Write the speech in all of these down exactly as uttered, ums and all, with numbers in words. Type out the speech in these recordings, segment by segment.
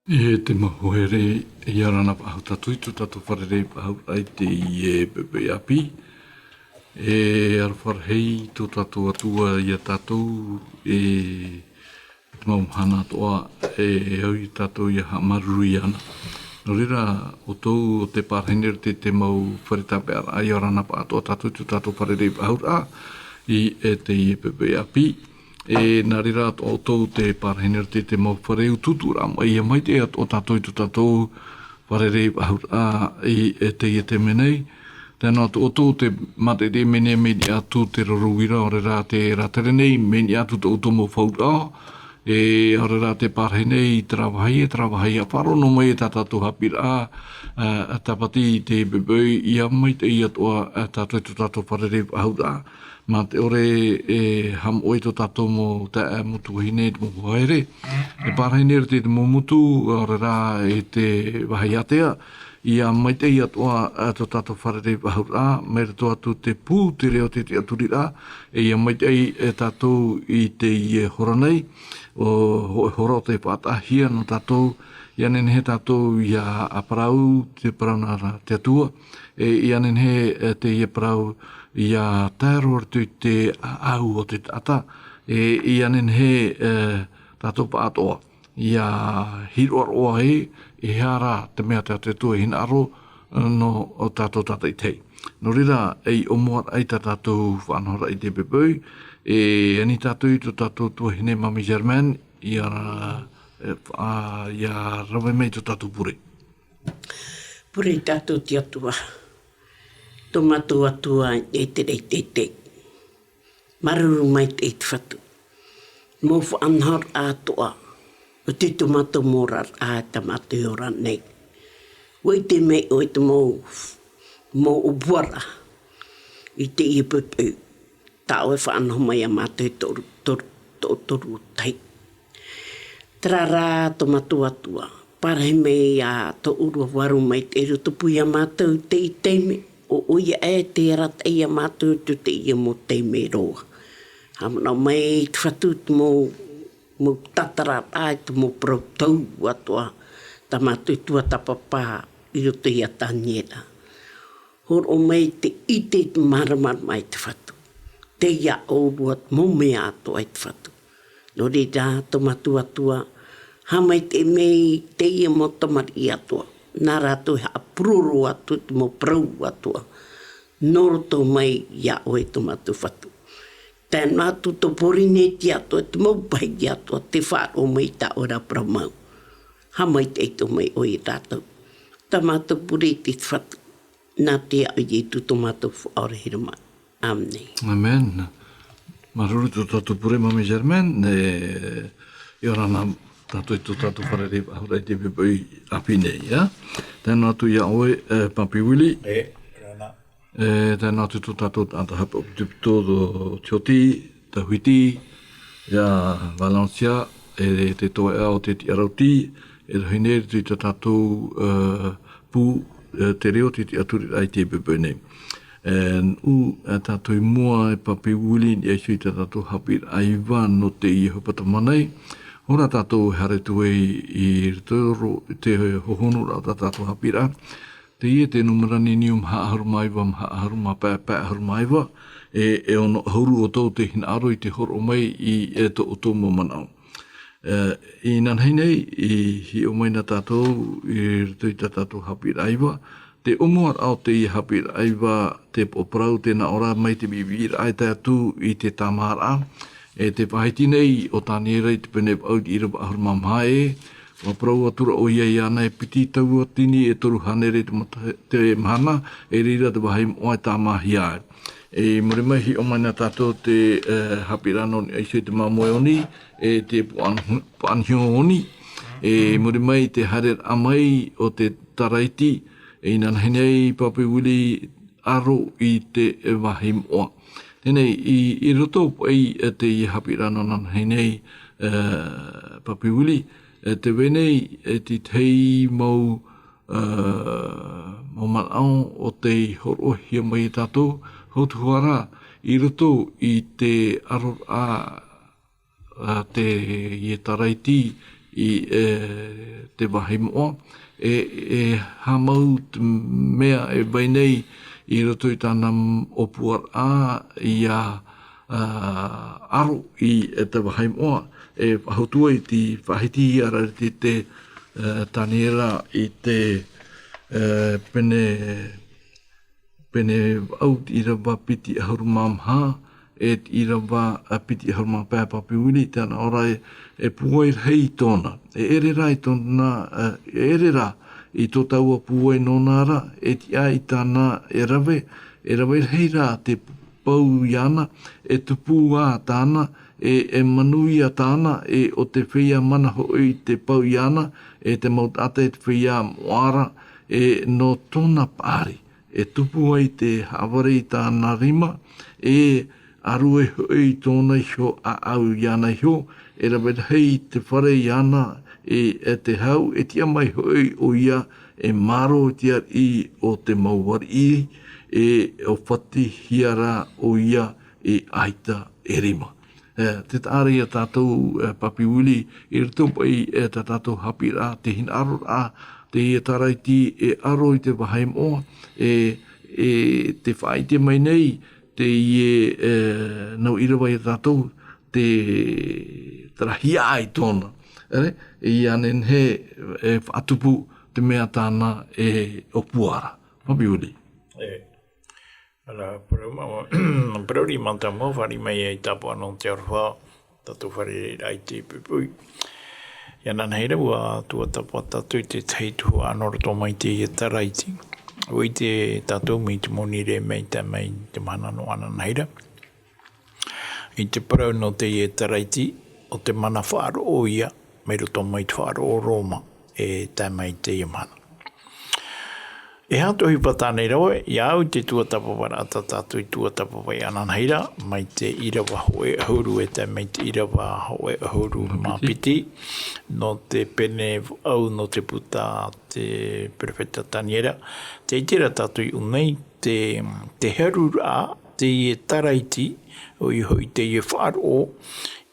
E te mau hoa here, ʻia ora na faʻahou tātou i tō tātou fārerei faʻahou i teie poʻipoʻi ʻāpī. E aroha rahi tō tātou Atua iā tātou, e te mau mahana atoʻa, e au iā tātou ʻia haʻamāuruuru iāna. Nō reira, ʻoutou ʻo tē pārahi nei ra i te, te mau fare tāpeʻaraʻa, ʻia ora na faʻahou tātou i tō tātou fārerei faʻahou i, e teie poʻipoʻi ʻāpī. E nā reira atoʻa ʻoutou tē pārahi nei ra i te, te mau fare utuuturaʻa, ʻia maitaʻi atoʻa tātou i tō tātou fārerei faʻahou i, e teie taime nei. Tae noa atu ʻoutou tē mātaʻitaʻi mai nei, mai niʻa atu te roro uira, ʻaore rā te rātere nei, mai niʻa atu tō ʻoutou mau faʻaroʻo, e ʻaore rā tē pārahi nei i terā vāhi, e terā vāhi, ʻa faʻaroʻo noa mai i tā tātou haʻapiʻiraʻa, ā, ā Tāpati i te poʻipoʻi, ʻia maitaʻi atoʻa, ā, tātou i tō tātou fārerei faʻahou. Mā te ʻore e haʻamoʻe i tō tātou mau taeaʻe, mau tuahine, te mau hoa here. E pārahi nei ra i te mau motu, ʻaore rā i te vāhi ātea, ʻia maitaʻi atoʻa, ā, tō tātou fārerei faʻahou, mai roto atu i te pū, te reo, te tiʻaturiraʻa, e ʻia maitaʻi, e, tātou i teie hora nei, ʻo, hōʻē hora ʻo tē faʻataʻahia nō tātou, ʻia nehenehe tātou ʻia, ā, parau, te parau nā te Atua, e, ʻia nehenehe, e, teie parau, ʻia tae roa atu i te ʻāʻau o te taʻata, e, ʻia nehenehe, e, tātou pāʻatoʻa, ʻia hiʻo roa ai, e aha rā te mea tā te Atua e hinaʻaro, e, nō tātou tātaʻitahi. Nō reira, e ʻōmuaraʻa i tā tātou faʻanahoraʻa i teie poʻipoʻi, e ani tātou i tō tātou tuahine Mami Germaine, ʻia, e, ā, ʻia rave mai tō tātou pure. Pure tātou i te Atua. Tō mātou Atua e te rahi teitei. Māuruuru maitaʻi te Fatu. Mau faʻanahoraʻa atoʻa. ʻO tē tō mātou mau oraraʻa, tā mātou e ora nei. ʻUa ʻite mai ʻoe i te mau, mau ʻōpuaraʻa. I teie poʻipoʻi. Tā ʻoe e faʻanaho mai iā mātou e toru, toru, toʻotoru tahi. Terā rā tō mātou Atua, pārahi mai iā tō ʻōrua Vārua Maitaʻi i rotopū iā mātou i teie taime, ʻo ʻoia e tē arataʻi iā mātou i teie mau taime roa. Haʻamanaʻo mai te Fatu te mau, mau tātararaʻa, te mau parau tau atoʻa, tā mātou tuatāpapa i roto iā Taniera. Hōroʻa mai te ʻite i te māramarama i te Fatu. Tei iā ʻōrua te mau mea atoʻa i te Fatu. Nō reira, tō mātou Atua, haʻamaitaʻi mai teie mau tamariʻi atoʻa. Nā rātou e haʻapuroro atu te mau parau atoʻa. Nō roto mai iā ʻoe tō mātou Fatu. Tae noa atu tō Pōrīnetia atoʻa, te mau pahi atoʻa, tē faʻaroʻo mai i tā ʻoe ra parau mau. Haʻamaitaʻi atoʻa mai ʻoe iā rātou. Tā mātou pure i te Fatu. Nā te iʻoa o Ietu tō mātou Faʻaora Hiromaʻa. ʻĀmene. ʻĀmene. Māuruuru tō tātou pure Mami Germaine, e, ʻia ora na tātou i tō tātou fārerei faʻahou i teie poʻipoʻi ʻāpī nei, ʻia. Tae noa atu iā ʻoe, e, Papi Willie. E, ora na. E, tae noa atu tō tātou taʻata haʻapaʻo ʻāpitipito, tō Tioti, Tauhiti, ʻia Valencia, e te toeʻa o te Tiʻarauti, e rahi nei i tā tātou, e, pū, e, te reo, te tiʻaturiraʻa i teie poʻipoʻi nei. E, nuʻu, e, tātou i mua e Papi Willie, i niʻa iho i tā tātou haʻapiʻiraʻa iva nō teie Hepetoma nei. Hou rā tātou e haere atu ai i roto i te hohonuraʻa o tā tātou haʻapiʻiraʻa. Teie te nūmera niniu maha ʻahuru mā iva, maha ʻahuru mā pae, pae ʻahuru mā iva, e, e ono ʻahuru ʻoutou tē hinaʻaro i te hōroʻa mai i, e, tō ʻoutou mau manaʻo. E, inanahi nei, i hiʻo mai na tātou, i roto i tā tātou haʻapiʻiraʻa iva, te ʻōmuaraʻa o teie haʻapiʻiraʻa iva, te pō parau, tē nā ʻō ra mai te viʻiviʻiraʻa e tae atu i te tāmāraʻa, e te faʻahiti nei o Taniera i te pene vaʻu i te ʻīrava ʻahuru mā maha e, ʻua parau atu ra ʻoia iāna e piti tauatini e toru hānere te mata-, te mahana, e reira te vāhi moʻa e tāmāhia ai. E i muri mai hiʻo mai na tātou te, e, haʻapiʻiraʻa nō niʻa iho i te māmoe oni, e te puʻa-, puʻaniho oni, e i muri mai te haereraʻa mai o te Taraiti, e inanahi nei Papi Willie ʻaro i te vāhi moʻa. Teie nei, i, i roto paʻi, e, teie haʻapiʻiraʻa nō inanahi nei, e, Papi Willie, e, tē vai nei, e, te tahi mau, e, mau manaʻo ʻo tei hōroʻahia mai iā tātou, hou atu hoʻi ra, i roto i te ʻaroraʻa a teie Taraiti i, e, te vāhi moʻa, e, e haʻamau te mea e vai nei i roto i tāna ʻōpuaraʻa ia, a, aro i, e, te vāhi moʻa, e faʻahotu ai te faʻahiti ia rā te, te, e, Taniera i te, e, pene, pene vaʻu te ʻīrava piti ʻahuru mā maha, e te ʻīrava, a, piti ʻahuru mā pae, Papi Willie, tē nā ʻō ra ē, e pūai rahi i tōna, e ʻere rā i tōna, e, e ʻere rā i tō tāua pūai nōna ra, e tiʻa i tāna e rave, e rave rahi rā te pau iāna, e tupu ā tāna, e, e manuia tāna, e ʻo te feiā mana hoʻi te pau iāna, e te mau taʻata e te feiā moʻa ra, e nō tōna paʻari e tupu ai te haʻavare i tāna rima, e ʻārue hoʻi i tōna iho ʻāʻau iāna iho, e rave rahi te fare iāna, e, e te hau, e tiʻa mai hoʻi ʻoia, e mārō i te ariʻi o te mau ariʻi, e ʻōfatihia rā ʻoia, e ʻaita e rima. E, tē taʻa ra ia tātou, e, Papi Willie, i roto paʻi, e, tā tātou haʻapiʻiraʻa, te hinaʻaroraʻa, teie Taraiti e aro i te vāhi moʻa, e, e te faʻaʻite mai nei, teie, e, nau ʻīrava ia tātou, te, te rahi ai tōna. E, e ia nehenehe, e, faʻatupu te mea tāna e ʻōpua ra. Papi Willie. E. Ara, parau ma-, parau riʻi mātāmua, fāriʻi mai i tāpaʻo nō te aroha, tātou fārereiraʻa i te puipui. Inanahi ra, ʻua tuatāpapa tātou i te tahi tuhaʻa nō roto mai i teie Taraiti. ʻUa ʻite tātou mai te monirē mai tae mai te mahana nō ananahi ra. I te parau nō teie Taraiti, ʻo te mana faʻaroʻo ia, mai roto mai te faʻaroʻo Roma, e tae mai i teie mahana. E aha te ʻohipa tāna i rave, ia au i te tuatāpaparaʻa tā tātou i tuatāpapa i ananahi ra, mai te ʻīrava hōʻē ʻahuru e tae mai te ʻīrava hōʻē ʻahuru mā piti, nō te pene vaʻu nō te puta a te perofeta Taniera. Tē ʻite ra tātou i ʻō nei, te, te haruraʻa, teie Taraiti, ʻoia hoʻi teie faʻaroʻo,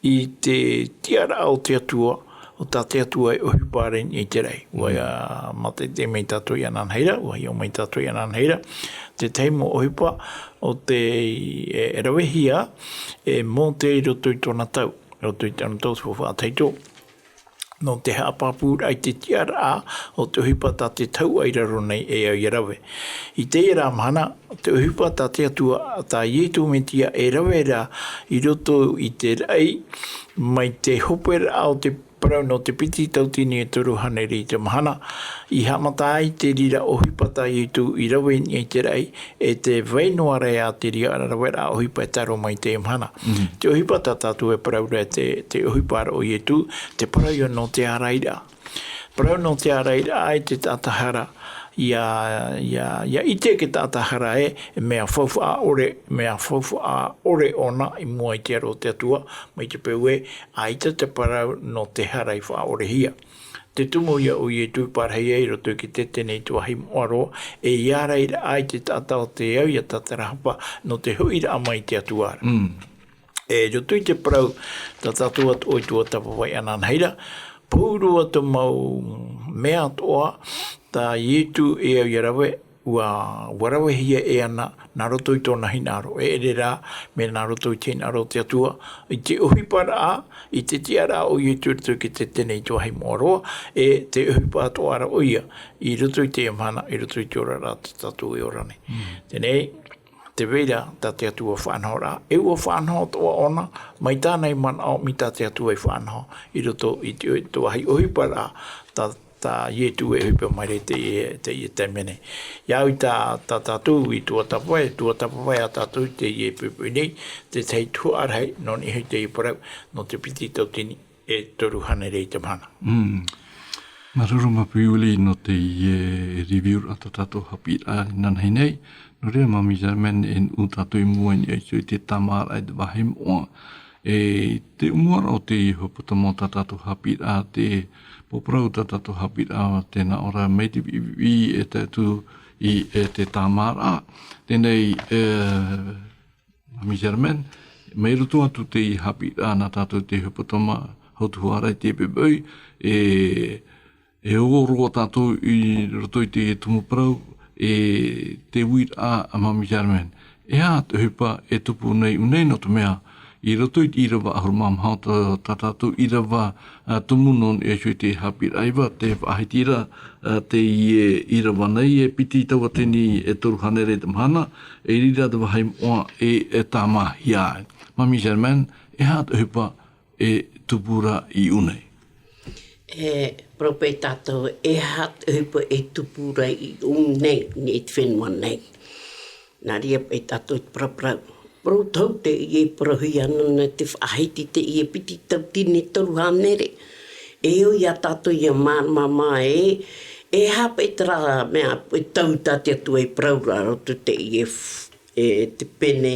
i te tiʻaraʻa o te Atua, ʻo tā te Atua e ʻohipa ra i niʻa i te raʻi. ʻUa, mm, ia mātaʻitaʻi mai tātou i ananahi ra, ʻua hiʻo mai tātou i ananahi ra, te tahi mau ʻohipa ʻo tē, e, e ravehia e Mōte i roto i tōna tau, i roto i tōna tau, te faufaʻa tahito. Nō te haʻapāpūraʻa i te tiʻaraʻa o te ʻohipa tā te tauʻa i raro nei e au ia rave. I teie rā mahana, te ʻohipa tā te Atua, tā Ietu Metia e rave ra i roto i te raʻi, mai te hoperaʻa o te parau nō te piti tauatini e toru hānere i te mahana, i haʻamata ai te reira ʻohipa tā Ietu i rave i niʻa i te raʻi, e te vai noa ra ia te reira raveraʻa ʻohipa e tae roa mai i teie mahana. Mhm. Te ʻohipa tā tātou e parau ra te, te ʻohipa ra ʻo Ietu, te parau ia nō te ārairaʻa. Parau nō te ārairaʻa i te taʻata hara, ia, ia, ia ʻite e te taʻata hara ē, mea faufaʻa ʻore, mea faufaʻa ʻore ʻōna i mua i te aro o te Atua, mai te peu ē, ʻaita te parau nō te hara i faʻaʻorehia. Te tumu ia ʻo Ietu i parahi ai i roto i te tetene i te vāhi moʻa roa, e ārairaʻa i te taʻata ʻo tē au ia tātarahapa nō te hoʻiraʻa mai i te Atua ra. Mm. E roto i te parau, tā tātou atoʻa i tuatāpapa i ananahi ra, pauroa te mau mea atoʻa, tā Ietu e au ia rave, ʻua, ʻua ravehia e ana, nā roto i tōna hinaʻaro, e ʻere rā, mea nā roto i te hinaʻaro o te Atua, i te ʻohiparaʻa, i te tiʻaraʻa o Ietu i roto i te tetene i te vāhi moʻa roa, e te ʻohipa atoʻa ra ʻoia, i roto i teie mahana, i roto i te oraraʻa tā tātou e ora nei. Mm. Teie nei, te vai ra, tā te Atua faʻanahoraʻa, e ʻua faʻanaho atoʻa ʻōna, mai tāna i manaʻo, mai tā te Atua i faʻanaho, i roto i te, i te vāhi ʻohiparaʻa, tā, tā Ietu e ʻohipa mai ra i teie, teie taime nei. Ia au i tā, tā tātou i tuatāpapa, e tuatāpapa ia tātou i teie poʻipoʻi nei, te tahi tuhaʻa rahi, nō niʻa i teie parau, nō te piti tauatini e toru hānere i te mahana. Mm. Māuruuru maitaʻi Willie nō teie review-raʻa tā tātou haʻapiʻiraʻa inanahi nei. Nō reira, Mami Germaine, e nuʻu tātou i mua i niʻa iho i te tāmāraʻa i te vāhi moʻa. E te ʻōmuaraʻa o teie hepetoma tā tātou haʻapiʻiraʻa, te pōpōraʻa tā tātou haʻapiʻiraʻa, tē nā ʻō ra mai te viʻiviʻi e tae atu i, e te tāmāraʻa. Teie nei, e, Mami Germaine, mai roto atu teie haʻapiʻiraʻa nā tātou te hepetoma, Hau tuhaʻa i te pepe, e, e ō roa tātou i roto i te tumu parau, e te uiraʻa a Mami Germaine. E aha te ʻohipa e tupu nei i ʻō nei, nō te mea, i roto i te ʻīrava ʻahuru mā maha tā, tā tātou ʻīrava, ā, tumu nō niʻa iho i te haʻapiʻiraʻa iva, te faʻahiti ra, ā, teie ʻīrava nei, e piti tauatini e toru hānere te mahana, e reira te vāhi moʻa e, e tāmāhia ai. Mami Germaine, e aha te ʻohipa e tupu ra i ʻō nei. E, parau paʻi tātou, e aha te ʻohipa e tupu ra i ʻō nei, i te fenua nei. Nā reira paʻi tātou te paraparau. Parau tau teie parauhia ana nā te faʻahiti teie piti tauatini toru hānere. E ʻo ia tātou ʻia māramarama e, e aha paʻi terā mea, e tau tā te Atua i parau ra roto teie f-, e te pene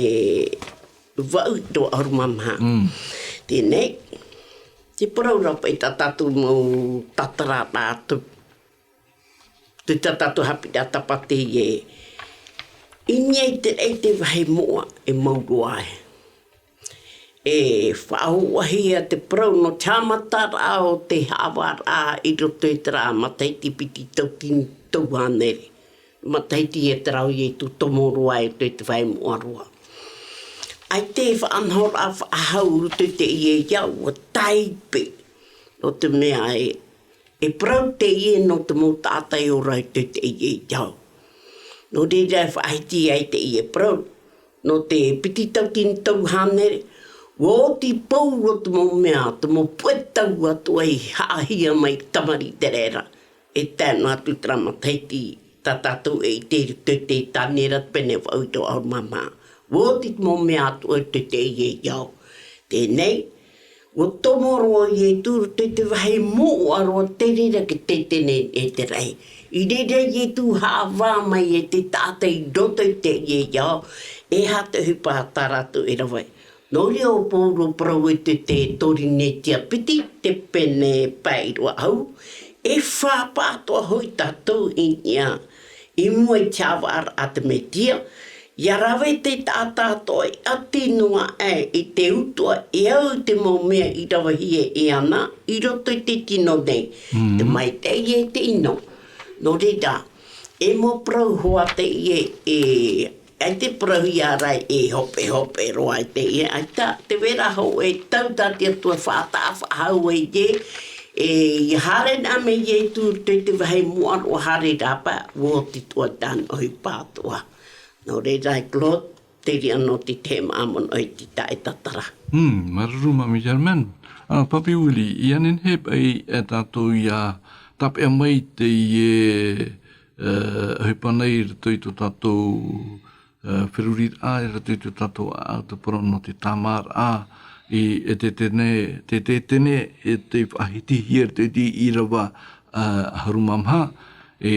vaʻu i te ʻahuru mā maha. Mm. Teie nei, te parau ra paʻi tā tātou mau tātararaʻa, te, tā tātou haʻapiʻiraʻa tāpati e. I niʻa i te raʻi te vāhi moʻa e mau roa ai. E faʻahoʻihia te parau nō te haʻamataraʻa o te haʻavāraʻa i roto i terā matahiti piti tauatini toru hānere. Matahiti e terā ʻo Ietu tomo roa e te, te vāhi moʻa roa. ʻAita e faʻanahoraʻa faʻahou i roto i teie ao, ʻua taipe. Nō te mea e, e parau teie nō te mau taʻata e ora i roto i teie ao. Nō reira e faʻahiti ai teie parau. Nō te piti tauatini toru hānere, ʻua oti pauroa te mau mea, te mau puʻe tau atoʻa i haʻahia mai i te tamariʻi terā. E tae noa atu terā matahiti tā tātou e ʻite i roto i te Taniera te pene vaʻu i te ʻahuru mā maha. ʻUa oti te mau mea atoʻa i roto i teie ao. Teie nei, ʻua tomo roa Ietu i roto i te vāhi moʻa roa, te reira e teitei nei e te raʻi. I reira Ietu haʻavā mai e te taʻata i roto i teie ao, e aha te ʻohipa tā rātou e rave. Nō reira ʻo Pauro parau i te, te Korinetia piti, te pene pae ʻahuru, e fā pāʻatoʻa hoʻi tātou i niʻa i mua i te haʻavāraʻa a te Mesia, ʻia rave te taʻata atoʻa e ʻati noa aʻe i te utuʻa e au i te mau mea i ravehia e ana i roto i te tino nei. Mm. Te maitaʻi e te ʻino. Nō reira, e mau parau hoʻi teie, e, e te parauhia ra e hopehope roa i teie, ʻaita, tē vai ra hōʻē tau tā te Atua e faʻataʻa faʻahou ai ē, e, ʻia haere noa mai Ietu i te, te vāhi moʻa roa haere rāpae, ʻua oti atoʻa tāna ʻohipa atoʻa. Nō reira, e Claude, terā noa te tahi mau ʻāmoni ʻoe i te taʻata e tātara. Hmm, māuruuru Mami Germaine. Ā, Papi Willie, ʻia nehenehe paʻi, e, tātou ʻia tāpeʻa mai teie, e, ʻohipa nei i roto i tō tātou, e, feruriraʻa, i roto i tō tātou ʻāʻau, te parau nō te tāmāraʻa, i, e te tene, te, te tene, e te faʻahitihia i roto i te ʻīrava, e, ʻahuru mā maha, e,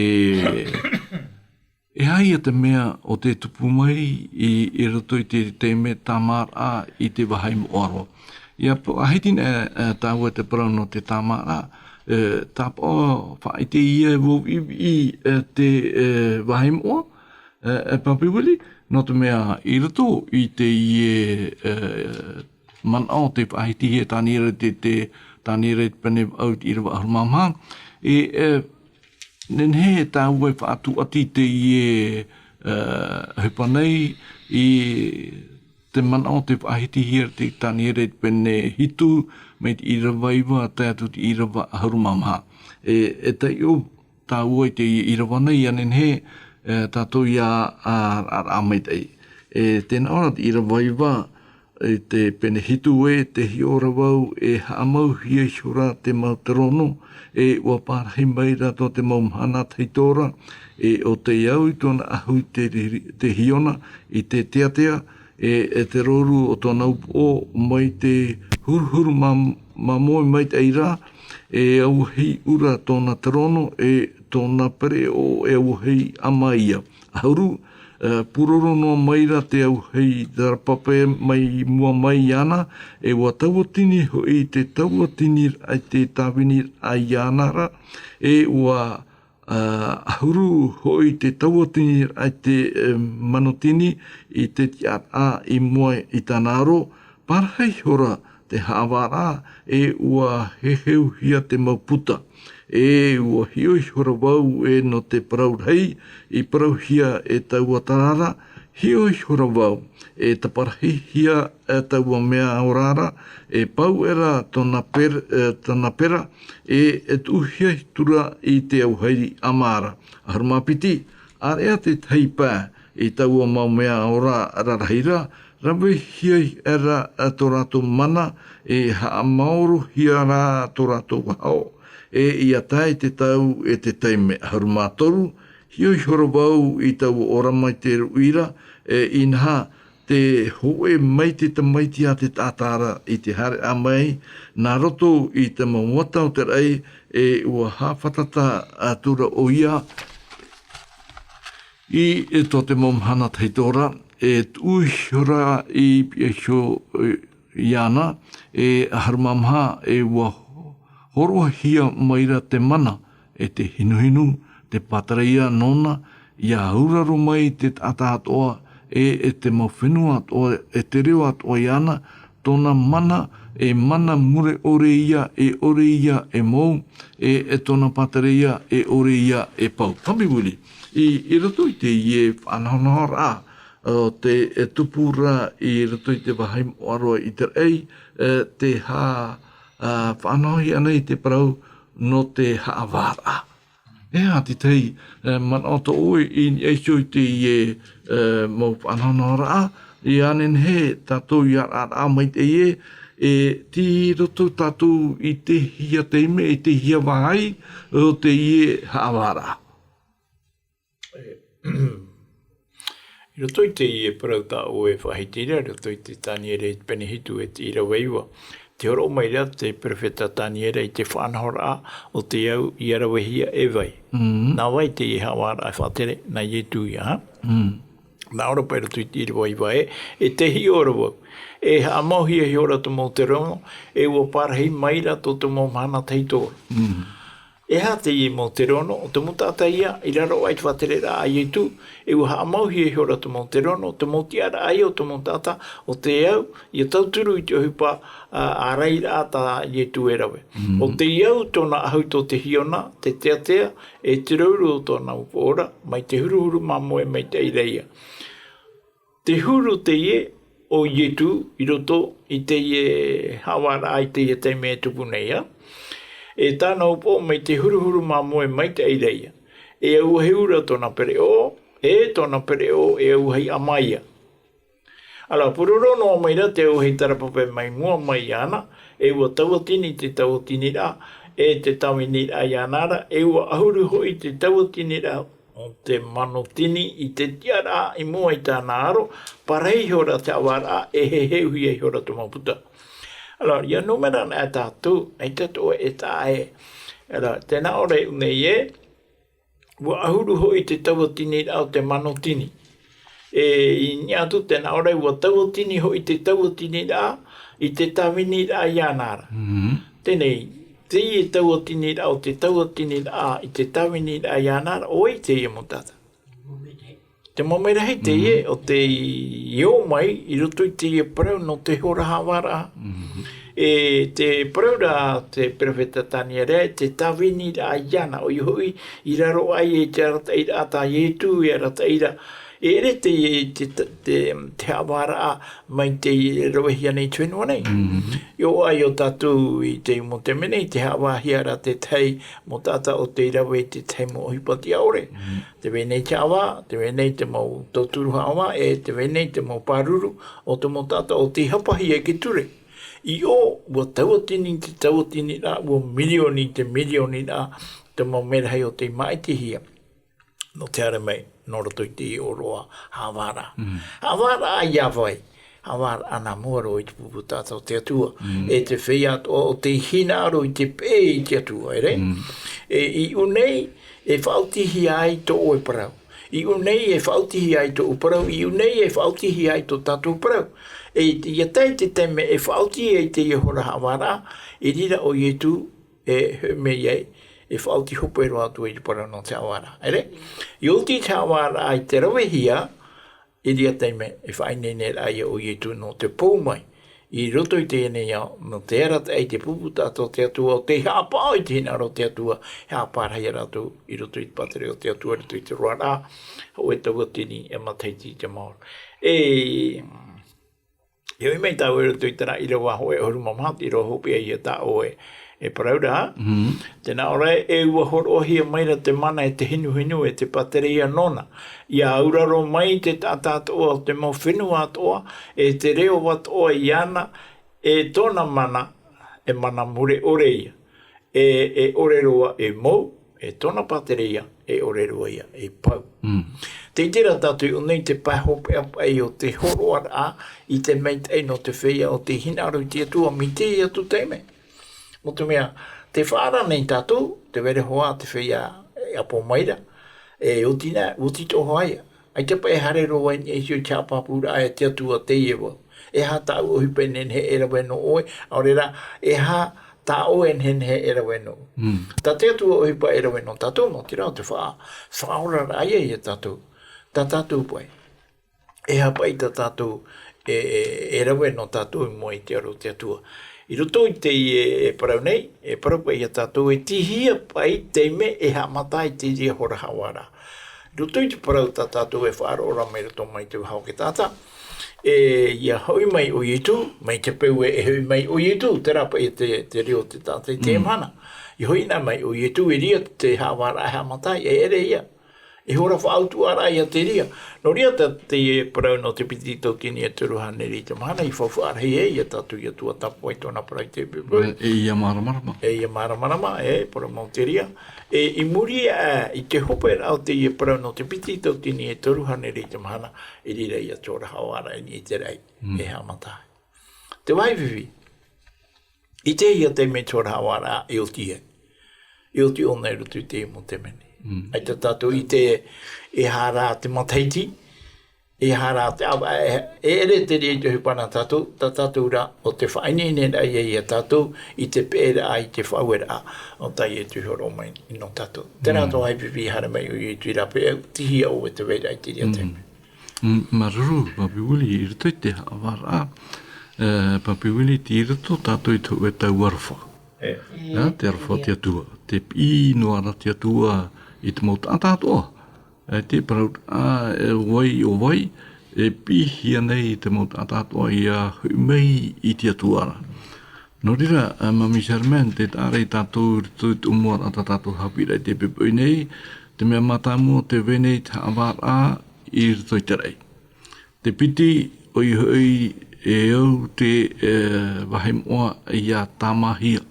E aha ia te mea ʻo tē tupu mai i, i roto i te, te mea tāmāraʻa i te vāhi moʻa roa. ʻIa faʻahiti, e, e, tāua te parau nō te tāmāraʻa, e, tāpaʻo faʻaʻite ïa e vau i, i, e, te, e, vāhi moʻa, e, e Papi Willie, nō te mea i roto i teie, e, manaʻo tē faʻahitihia e Taniera te, te, Taniera i te pene vaʻu i te ʻīrava ʻahuru mā maha. E, e, nehenehe tāua e faʻatūʻati i teie, e, ʻohipa nei i te manaʻo tē faʻahitihia e Taniera i te pene hitu, mai te ʻīrava iva, tae atu i te ʻīrava ʻahuru mā maha. E, e taiʻo tāua i te ʻīrava nei, ʻia nehenehe, e, tātou ʻia, ā, raʻaraʻa maitaʻi. E, tē nā ʻō ra te ʻīrava iva, i te pene hitu ē, tē hiʻo ra vau, e haʻamauhia ihora te mau terono, e ʻua parahi mai ra tō te mau mahana tahito ra, e ʻo tei au i tōna ʻahu te riri-, te hiona, i te teatea, e, e te rouru o tōna upoʻo, mai te huruhuru mā-, māmoe maitaʻi ra, e auahi ʻura tōna terono, e tōna pereʻoʻo e auahi ʻama ïa. ʻAhuru, e, pūroro noa mai ra te auahi Zerapape mai mua mai iāna, e ʻua tauatini hoʻi te tauatiniraʻa i te tāviniraʻa iāna ra, e ʻua, e, ʻahuru hoʻi te tauatiniraʻa i te, e, manotini i te tiʻaraʻa i mua i tāna aro, Parahi ihora te haʻavāraʻa, e ua heheuhia te mau puta. E ua hiʻo ihora vau e nō te parau rahi i parauhia e taua tara ra, hiʻo ihora vau e taparahihia e taua mea ora ra, e pau ʻera tōna per-, e, tōna pera, e, e tuʻuhia atu ra i te auhairi ʻāmā ra. ʻAhuru mā piti, ʻāreʻa te tahi pae i taua mau mea ora rarahi ra, ravehia ʻera tō rātou mana, e haʻamaorohia rā tō rātou vahaʻa, e ʻia tae te tau e te taime. ʻAhuru mā toru, hiʻo ihora vau i taua ora mai te ruʻi ra, e inaha, te hōʻē mai te tamaiti a te taʻata ra i te haereʻa mai, nā roto i te mau mata o te raʻi, e ua haʻafātata atura ʻoia i, e tō te mau mahana tahito ra, e tuʻu ihora i pihaʻi iho, e, iāna, e ʻahuru mā maha, e ua hōroʻahia mai ra te mana, e te hinuhinu, te pātereia nōna, ʻia auraro mai te taʻata atoʻa, e, e te mau fenua atoʻa, e te reo atoʻa iāna, tōna mana, e mana mure ʻore ia, e ʻore ia e mou, e, e tōna pātereia, e ʻore ia e pau. Haʻapiʻiraʻa, i, i roto i teie faʻanahonahoraʻa, o te, e, tupu ra i roto i te vāhi moʻa roa i te raʻi, e, te hā, a, faʻanahohia nei te parau nō te haʻavāraʻa. E aha te tahi, e, manaʻo tō ʻoe i niʻa iho i teie, e, mau faʻanahonahoraʻa, ʻia nehenehe tātou ʻia ʻāraʻa maitaʻi ē, e tei roto tātou i te hia taime, i te hia vāhi o teie haʻavāraʻa. I roto i teie parau tā ʻoe e faʻahiti ra, i roto i te Taniera i te pene hitu e te ʻīrava iva, tē hōroʻa mai ra te perofeta Taniera i te faʻanahoraʻa o te au ʻia ravehia e vai. Mm. Nā vai teie haʻavāraʻa e faʻatere? Nā Ietu ia, ha? Mm. Nā ʻō ra paʻi i roto i te ʻīrava iva ē, e tē hiʻo ra vau, e haʻamauhia ihora tō mau terono, e ua parahi mai ra tō te mau mahana tahito ra. Mm. E aha teie mau terono? ʻO te mau taʻata ia i raro aʻe i te faʻatereraʻa a Ietu, e ua haʻamauhia ihora te mau terono, te mau tiʻaraʻa ia o te mau taʻata, ʻo te au ʻia tauturu i te ʻohipa, a, ārairaʻa tā Ietu e rave. Mm. ʻO te au tōna ʻahu tō te hiona, te teatea, e te rouru o tōna upoʻo ra, mai te huruhuru māmoe maitaʻi ra ia. Te huru teie o Ietu i roto i teie haʻavāraʻa i teie taime e tupu nei, ā. E tāna upoʻo mai te huruhuru māmoe maitaʻi ra ia. E auahi ra tōna pereʻoʻo, e tōna pereʻoʻo e auahi ʻāmā ia. ʻĀreʻa, pūroro noa mai ra te auahi tarapape mai mua mai iāna, e ua tauatini te tauatiniraʻa, e te tāviniraʻa iāna ra, e ua ʻahuru hoʻi te tauatiniraʻa o te manotini i te tiʻaraʻa i mua i tāna aro, parahi ihora te haʻavāraʻa, e heheuhia ihora te mau puta. ʻĀreʻa, ʻia nūmera anaʻe tātou, ʻaita atoʻa e taʻa ʻē. ʻĀreʻa, tē nā ʻō ra e ʻū nei ē, ua ʻahuru hoʻi te tauatiniraʻa o te manotini. E, i niʻa atu tē nā ʻō ra ē, ua tauatini hoʻi te tauatiniraʻa i te tāviniraʻa iāna ra. Mhm. Teie, teie tauatiniraʻa o te tauatiniraʻa i te tāviniraʻa iāna ra, ʻo vai teie mau taʻata? Te mau merahi teie, mhm, o tei ō mai i roto i teie parau nō te hora haʻavāraʻa. Mhm. E tē parau ra te perofeta Taniera, te tāviniraʻa iāna, ʻoia hoʻi i raro aʻe i te arataʻiraʻa tā Ietu e arataʻi ra. E ʻere te, te, te, te haʻavāraʻa mai tei ravehia nei i te fenua nei. Mhm. I ʻō aʻe ʻo tātou i te mau taime nei, tē haʻavāhia ra te tahi mau taʻata ʻo tei rave i te tahi mau ʻohipa tiʻa ʻore. Mhm. Tē vai nei te haʻavā, tē vai nei te mau tauturu haʻavā, e tē vai nei te mau pāruru o te mau taʻata ʻo tei hāpahia i te ture. I ʻō, ua tauatini te tauatiniraʻa, ua mirioni te mirioniraʻa te mau merahi ʻo tei māʻitihia nō te haere mai nō roto i te ʻōroʻa haʻavāraʻa. Mm. Haʻavāraʻa ia vai? Haʻavāraʻa nā mua roa i te pupu taʻata o te Atua. Mm. E te feiā atoʻa ʻo tei hinaʻaro i te peʻe i te Atua, ʻere? Mm. E i ʻō nei, e faʻaotihia ai tō ʻoe parau. I ʻō nei, e faʻaotihia ai tōʻu parau. I ʻō nei, e faʻaotihia ai tō tātou parau. E ʻia tae te taime e faʻaoti ai teie hora haʻavāraʻa, i reira ʻo Ietu e hoʻi mai ai, e faʻaoti hope roa atu ai te parau nō te haʻavāraʻa. ʻEre? ʻIa oti te haʻavāraʻa i te ravehia, i reira taime e faʻaineineraʻa ia ʻo Ietu nō te pou mai I roto i teie nei ao, nō te arataʻi i te pupu taʻata o te Atua, ʻo tei haʻapaʻo i te hinaʻaro o te Atua, e haʻapaʻo rahi ia rātou i roto i te pātireia o te Atua, i roto i te roaraʻa, hōʻē tauatini e matahiti i te maoro. E, e hoʻi mai tāua i roto i terā ʻīrava hōʻē ʻahuru mā maha, te ʻīrava hopeʻa ia tā ʻoe e, e parau ra. Tē nā ʻō ra, e ʻua hōroʻahia mai ra te mana e te hinuhinu e te pātireia nōna. ʻIa auraro mai te taʻata atoʻa o te mau fenua atoʻa, e te reo atoʻa iāna, e tōna mana, e mana mure ʻore ia. E, e ʻore roa e mou, e tōna pātireia, e ʻore roa ia e pau. Mm. Tē ʻite ra tātou i ʻō nei te pae hopeʻa paʻi o te hōroʻaraʻa i te maitaʻi nō te feiā ʻo tei hinaʻaro i te Atua mai teie atu taime. Nō te mea, tē faʻaara nei tātou, tē vai ra hoʻi te feiā e apo mai ra, e oti na, oti atoʻa hoʻi ia. ʻAita paʻi e haere roa i niʻa iho i te haʻapāpūraʻa e te Atua teie vau. E aha tāʻu ʻohipa e nehenehe e rave nō ʻoe, ʻaore rā, e aha tā ʻoe e nehenehe e rave nō. Mm. Tā te Atua ʻohipa e rave nō tātou, nō te reira ʻo te faʻa-, faʻaoraraʻa ia ia tātou. Tā tātou paʻi. E aha paʻi tā tātou e, e, e rave nō tātou i mua i te aro o te Atua. I roto i teie, e, parau nei, e parau paʻi ia tātou e tīhia paʻi te taime e haʻamata ai te reira hora haʻavāraʻa. I roto i te parau tā tātou e faʻaroʻo ra mai roto mai te vāhi o te taʻata, e, ʻia hoʻi mai ʻo Ietu, mai te peu e, e hoʻi mai ʻo Ietu, terā paʻi te, te reo o te taʻata i teie Mm. mahana. ʻIa hoʻi na mai ʻo Ietu, e reira te haʻavāraʻa e haʻamata ai, e ʻere ia. E hora faʻautuʻaraʻa ia te reira. Nō reira tā te parau nō te piti tautini e toru hānere i te mahana, ʻia faufaʻa rahi ia tātou i te Atua, tāpaʻo i tōna parau i teie poipoi. E, e ʻia māramarama. E ʻia māramarama, e, parau mau te reira. E, i muri aʻe i te hoperaʻa o teie parau nō te piti tautini e toru hānere i te mahana, i reira ia te hora haʻavāraʻa i niʻa i te raʻi, Mm. e haʻamata ai. Te vāhi fifi, i teie taime te hora haʻavāraʻa e oti ai. E oti ʻōna i roto i teie mau taime nei. Mm. ʻAita tātou i ʻite e aha rā te matahiti, e aha rā te ʻāvaʻe, e, e ʻere te reira i te ʻohipa nā tātou, tā tātou rā, ʻo te faʻaineineraʻa ia ia tātou, i te peʻeraʻa, i te faʻaueraʻa, ʻo tā Ietu i hōroʻa mai nō tātou. Terā Mm. tō vāhi fifi haere mai ʻo Ietu i rāpae, tīhia ʻoe te vai ra i te reira Mm. taime. Mm, māuruuru, Papi Willie, i roto i te haʻavāraʻa, e, Papi Willie, tei roto tātou i te hōʻē tau aroha. E. Ia, te aroha o te Atua. Tē piʻi noa ra te Atua i te mau taʻata atoʻa. E, te parau, ā, e, vai ʻo vai, e piʻihia nei te mau taʻata atoʻa ʻia hoʻi mai i te Atua ra. Nō reira, ā, Māmī Sherman, tē taʻa ra ia tātou i roto i te ʻōmuaraʻa tā tātou haʻapiʻiraʻa i teie poipoi nei, te mea mātāmua tē vai nei te haʻavāraʻa i roto i te raʻi. Te piti, ʻoia hoʻi e au te, e, vāhi moʻa ʻia tāmāhia.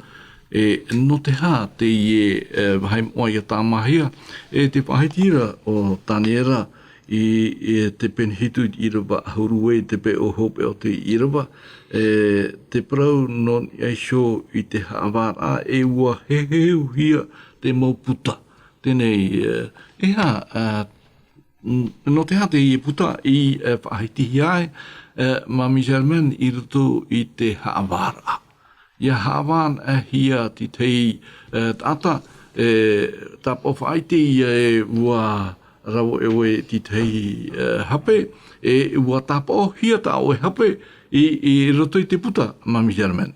E, nō te aha teie, e, vāhi moʻa ʻia tāmāhia? E, te faʻahiti ra ʻo Taniera, i, i te pene hitu i te ʻīrava ʻahuru e te pae hopeʻa o te ʻīrava, e, te parau nō niʻa iho i te haʻavāraʻa, e ʻua heheuhia te mau puta. Teie nei, e, e aha, e, n-, nō te aha teie puta i, e, faʻahitihia ai, e, Māmī Sherman i roto i te haʻavāraʻa. ʻIa haʻavānaʻahia te tahi, e, taʻata, e, tāpaʻo faʻaʻite ia e ʻua rave ʻoe te tahi, e, hape, e ʻua tāpaʻohia tā ʻoe hape i, i roto i te puta, Māmī Sherman.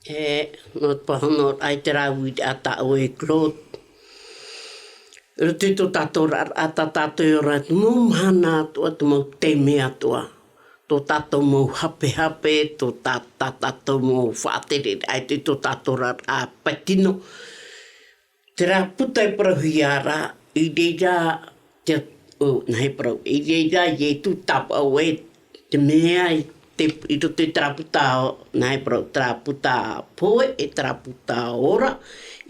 E, nō te pāhono ai te rāveʻa tā ʻoe Claude. I roto i tō tātou oraraʻa, tā tātou e ora, te mau mahana atoʻa, te mau taime atoʻa. Tō tātou mau hapehape, tō tā, tā tātou mau faʻatereraʻa, i tō tātou oraraʻa pae tino. Terā puta e parauhia ra, i reira te, ʻo, nā hea e parau, i reira Ietu tāpaʻo e te mea i te, i roto i terā puta, nā hea e parau, terā puta pohe, e terā puta ora,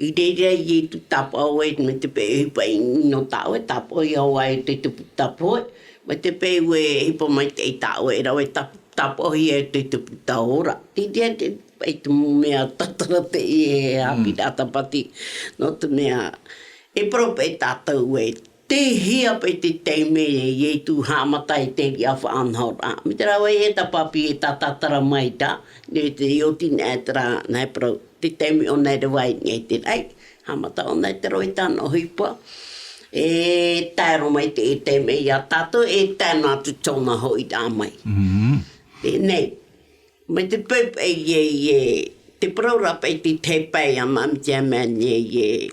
i reira Ietu tāpaʻo e, mai te peu e ʻohipa ʻino tā ʻoe, tāpaʻohia hoʻi i te, te puta pohe, mai te peu e ʻohipa maitaʻi tā ʻoe, e rave tā, tāpaʻohia i te, te puta ora. Te, te, te, paʻi te mau mea tatara teie e Mm. haʻapiʻiraʻa tāpati, nō te mea, e parau paʻi tātou e, tei hea paʻi te taime e Ietu haʻamata ai te reira faʻanahoraʻa. Mai te rāveʻa e tā Papi e tātatara mai ra, nō te oti nei terā, nā hea e parau, te taime ʻōna e rave ai i te raʻi, haʻamata ʻōna i te rave i tāna ʻohipa, e tae roa mai te taime ia tātou, e tae noa atu tōna hoʻiraʻa mai. Mm. Teie nei. Mai te peu paʻi ē, ē, te parau ra paʻi te tahi pae a Māmī Tiamani ē, ē.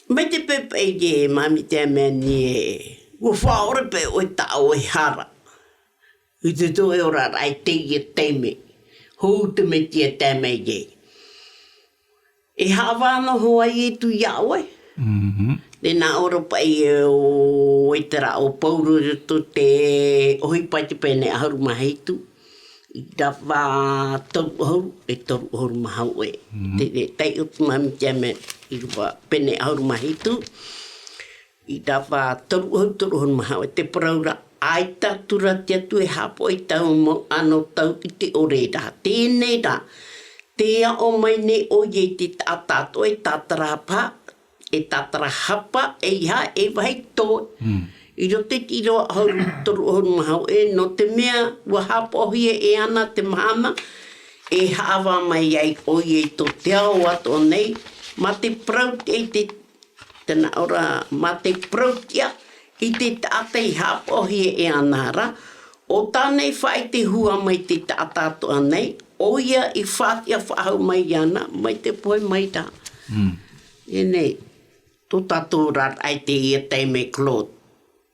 Mai te peu paʻi ē, Māmī Tiamani ē, ʻua faʻaʻore paʻi ʻoe i tā ʻoe hara. I te tō e ora ra i teie taime. Hou te mea tia tae mai ē. E haʻavā noa hoʻi Ietu iā ʻoe. Mhm. Tē nā ʻō ra paʻi ē ʻo, ʻo terā ʻo Pauro i roto i te ʻohipa i te pene ʻahuru mā hitu. ʻĪrava toru ʻahuru, e toru ʻahuru mā hōʻē. Mhm. Te, te taiʻo tū Māmī Tiamani, ʻīrava pene ʻahuru mā hitu. ʻĪrava toru ʻahuru, toru ʻahuru mā hōʻē, te parau ra, ʻaita atu ra te Atua e haʻapaʻo i taua mau ʻano tau ʻite ʻore ra. Teie nei rā, tē aʻo mai nei ʻoia i te taʻata atoʻa e tātarahapa, e tātarahapa, ʻeiaha e vāhi toe. Mm. I roto i te ʻīrava ʻahuru, toru ʻahuru mā hōʻē, nō te mea ʻua haʻapaʻohia e ana te mahana, e haʻavā mai ai ʻoia i tō te ao atoʻa nei, mā te parau te, te Tē nā ʻō ra, mā te parau tiʻa i te taʻata i haʻapaʻohia e ana ra, ʻo tāna i faʻaʻite hua mai te taʻata atoʻa nei, ʻoia i faʻatiʻa faʻahou mai iāna, mai te pohe mai ra. Mm. Teie nei, tō tātou oraraʻa i teie taime, Claude.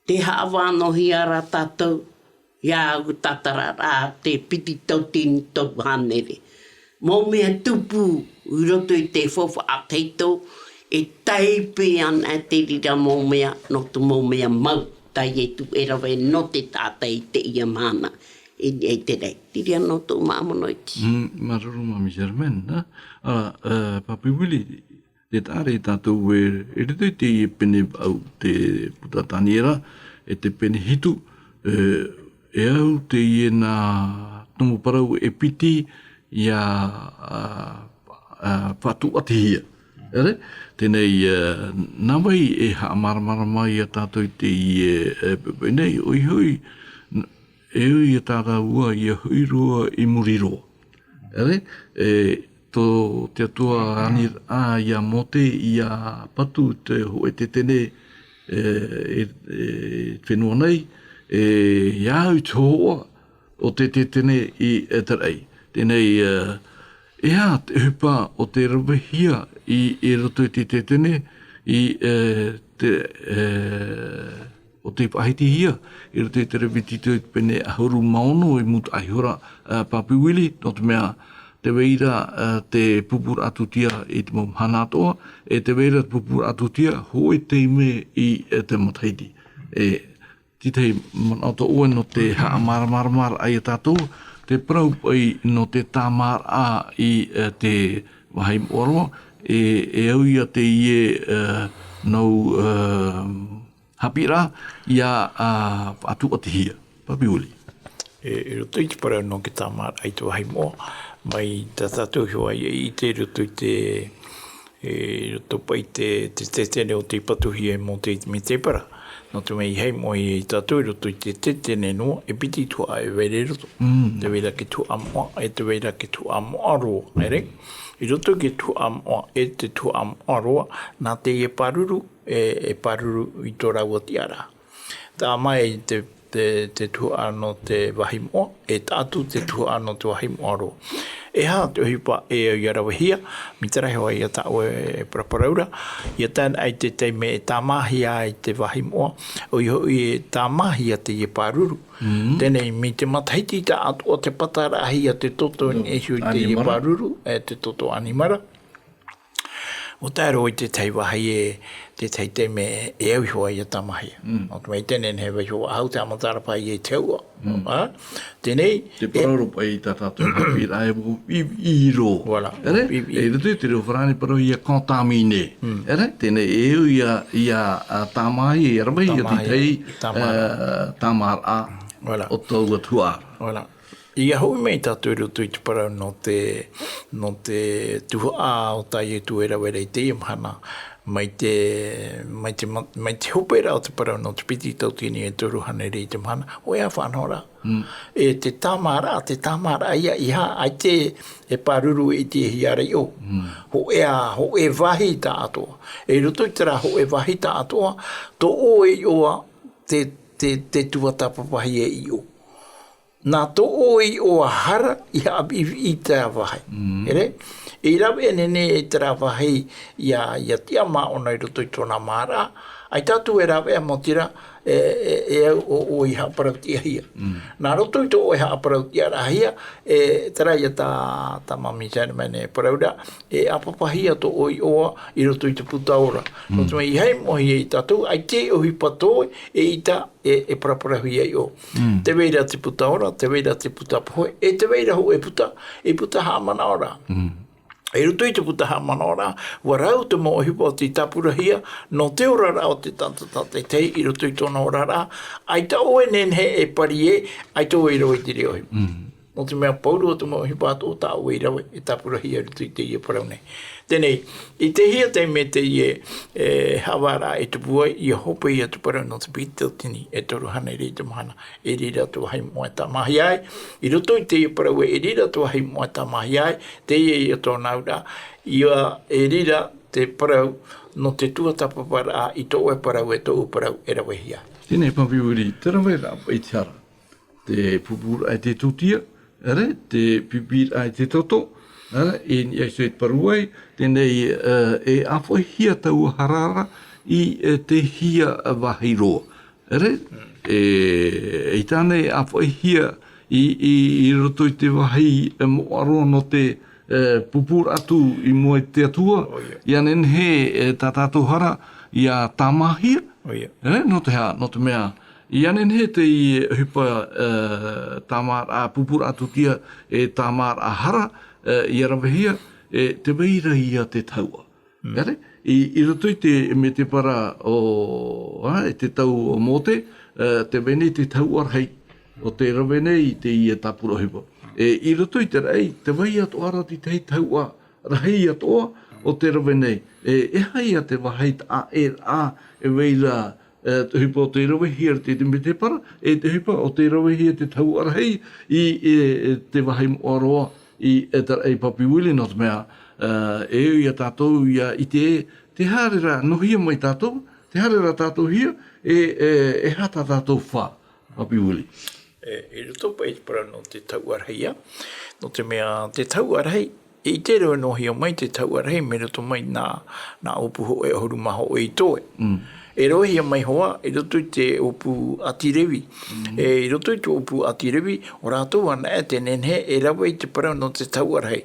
Tē haʻavānohia ra tātou, ʻia au tātarahapa te piti tauatini toru hānere. Mau mea tupu i roto i te faufaʻa tahito, e taipe ana te reira mau mea, nō te mau mea mau, tā Ietu e rave nō te taʻata i teie mahana. E, e te rei, te reira nō tō māʻa mono iti. Mm, māuruuru Māmī Germaine, nā? Ā, ā, Papi Willie, tē taʻa ra tātou e, i roto i teie pene vaʻu, te puta Taniera, e te pene hitu, e, e au teie nā tomo parau e piti ʻia, ā, ā, faʻatuatihia. ʻEre? Teie nei, ā, nā vai e haʻamāramarama ia tātou i teie, ā, pene nei, ʻoia hoʻi, n-, e au ia tā rāua ʻia hoʻi roa i muri roa. ʻEre, e, tō te Atua ani, ā, iā Mōte, ʻia patu te hōʻē tētene, e, e, e fenua nei, e, ʻia au i te hōhoʻa o te tētene i Etereʻi. Teie nei, e, e aha te ʻohipa o te ravehia i, i roto i te tētene i, e, te, e, ʻo tei faʻahitihia i roto i te Levitiko i te pene ʻahuru mā ono i mūtaʻa iho ra, ā, Papi Willie, nō te mea, tē vai ra, ā, te pupuraʻa tūtia i te mau mahana atoʻa, e tē vai ra te pupuraʻa tūtia hōʻē taime i, e, te matahiti. E, te tahi manaʻo tōʻu nō te haʻamāramaramaraʻa ia tātou, te parau paʻi nō te tāmāraʻa i, e, te vāhi moʻa roa, e, e au ia teie, e, nau, e, haʻapiʻiraʻa ʻia, ā, faʻatuatihia. Papi Willie. E, i roto i te parau nō te tāmāraʻa i te vāhi moʻa, mai tā tātou i hōʻē ʻite i roto i te, e, i roto paʻi te, te tētene o tei patuhia e Mōte i te Medebara. Nō te mea i haʻamoʻahia ia tātou i roto i te tētene noa, e piti tuhaʻa e vai ra i roto. Mm. Tē vai ra te tuhaʻa moʻa, e tē vai ra te tuhaʻa moʻa roa, ʻere? I roto i te tuhaʻa moʻa, e te tuhaʻa moʻa roa, nā teie pāruru, e, e pāruru i tō rāua tiʻaraʻa. Taʻa mai te, te, te tuhaʻa nō te vāhi moʻa, e taʻa atu te tuhaʻa nō te vāhi moʻa roa. E aha te ʻohipa e au ʻia ravehia, mai te reira hoʻi ia tāʻoe e paraparau ra, ʻia tae noa i te taime e tāmāhia ai te vāhi moʻa, ʻoia hoʻi e tāmāhia teie pāruru. Mm. Teie nei, mai te matahiti taʻatoʻa te pataraʻahia te toto i niʻa iho i teie pāruru, e te toto ʻanimara. ʻO tae roa i te tahi vāhi e, te tahi taime e au iho ai ʻia tāmāhia. Mm. Nō te mea i teie nei, e vai iho faʻahou te haʻamataraʻa paʻi i te hauʻa. Mm. Ā? Teie nei, te parau ra paʻi tā tātou haʻapiʻiraʻa e ʻīrava. Voilà. ʻEre? ʻĪ, ʻī. E roto i te reo farāni parau ia contaminé. Mm. ʻEre? Teie nei, e au ʻia, ʻia, ā, tāmāhia, ʻia ravehia te tāmāhia, tahi, tāmāraʻa. Ā, tāmāraʻa. Voilà. O taua tuhaʻa. Voilà. ʻIa hoʻi mai tātou i roto i te parau nō te, nō te tuhaʻa o tā Ietu e rave ra i teie mahana, mai te, mai te ma-, mai te hope ra o te parau nō te piti tauatini e toru hānere i te mahana, hōʻē faʻanahoraʻa. Mm. E te tāmāraʻa, te tāmāraʻa ia, ʻeiaha, ʻaita e pāruru e ʻitehia ra iʻo. Mm. Hōʻē, hōʻē vāhi taʻatoʻa. E i roto i terā hōʻē vāhi taʻatoʻa, tō ʻoe iʻoa te, te, te tuatāpapahia e iʻo. Nā tō ʻoe iʻoa hara i haʻaviʻiviʻi i terā vāhi. Mm. Here? I rave e nehenehe i terā vāhi ia, ia tiʻa māʻona i roto i tōna māraʻa. ʻAita atu e rave ʻa Mōtira, e, e, e au ʻo ʻoe i haʻaparautiʻahia. Mm. Nā roto i tō ʻoe haʻaparautiʻarahia, e, terā ia tā, tā Mami Sherman e parau ra, e ʻāpapahia tō ʻoe iʻoa i roto i te puta ora. Mm. Nō te mea i haʻamoʻahia ia tātou, ʻaita e ʻohipa tō ʻoe, eʻita e, e paraparauhia iō. Mm. Tē vai ra te puta ora, tē vai ra te puta pohe, e tē vai ra hōʻē puta, e puta haʻamanaʻoraʻa. Mm. I roto i te puta haʻamanaʻoraʻa, ʻua rau te mau ʻohipa o tei tāpurahia, nō te oraraʻa o te taʻata tātaʻitahi i roto i tōna oraraʻa, ʻaita ʻoe e nehenehe e pari ē, ʻaita ʻoe i rave i terā ʻohipa. Mm. Nō te mea pauroa te mau ʻohipa atoʻa tā ʻoe i rave, e tāpurahia i roto i teie parau nei. Teie, i teie taime teie, e, haʻavāraʻa e tupu ai, ʻia hope ia te parau nō te piti tauatini e toru hānere i te mahana, e riro te vāhi moʻa e tāmāhia ai, i roto i teie parau e riro te vāhi moʻa e tāmāhia ai, teie ia tōna auraʻa, ʻia e riro te parau nō te tuatāpaparaʻa i tō ʻoe parau e tōʻu parau e ravehia. Teie Papi Willie, te raveraʻa paʻi te hara. Te pupuraʻa e te tūtia, ʻere, te pipiraʻa e te toto, ʻere, e niʻa iho i te parau ai, teie, e, e ʻāfaʻihia taua hara ra i, e, te hia vāhi roa. ʻEre, e, i tāna e ʻāfaʻihia i, i, i roto i te vāhi, e, moʻa roa nō te, e, pupuraʻa atu i mua i te Atua, ʻo ia. ʻIa nehenehe, e, tā tātou hara, ʻia tāmāhia. ʻO ia. ʻEre, nō te aha, nō te mea, ʻia nehenehe te ʻohipa, e, tāmāraʻa, pupuraʻa tūtia, e tāmāraʻa hara, e, ʻia ravehia, e, tē vai ra ia te tahuʻa. Mm. ʻEre, i, i roto i te, me te parau, ā, e te tau o Mōte, ā, tē vai nei te tahuʻa rahi, ʻo tē rave nei i teie tāpura ʻohipa. E, i roto i te raʻi, tē vai atoʻa ra te tahi tahuʻa rahi atoʻa, ʻo tē rave nei. E, e aha ia te vāhi taʻa ʻē ra, e vai ra, e, te ʻohipa ʻo tē ravehia te, te, me te parau, e te ʻohipa ʻo tē ravehia te tahuʻa rahi, i, e, e te vāhi moʻa roa, i, e te raʻi Papi Willie nō te mea, e, e au ia tātou ia ʻite, tē haere ra, nō hea mai tātou, tē haere ra tātou hea, e, e, e aha tā tātou fā, Papi Willie. E, i roto paʻi te parau nō te tahuʻa rahi ia, nō te mea te tahuʻa rahi, e ʻite ra nō hea mai te tahuʻa rahi, mai roto mai nā, nā ʻōpū hōʻē ʻahuru mā hōʻē i toe. Mm. E ravehia mai hoʻi, i roto i te ʻōpū ʻĀti Revi. Mm. E, i roto i te ʻōpū ʻĀti Revi, ʻo rātou anaʻe tē nehenehe e rave i te parau nō te tahuʻa rahi.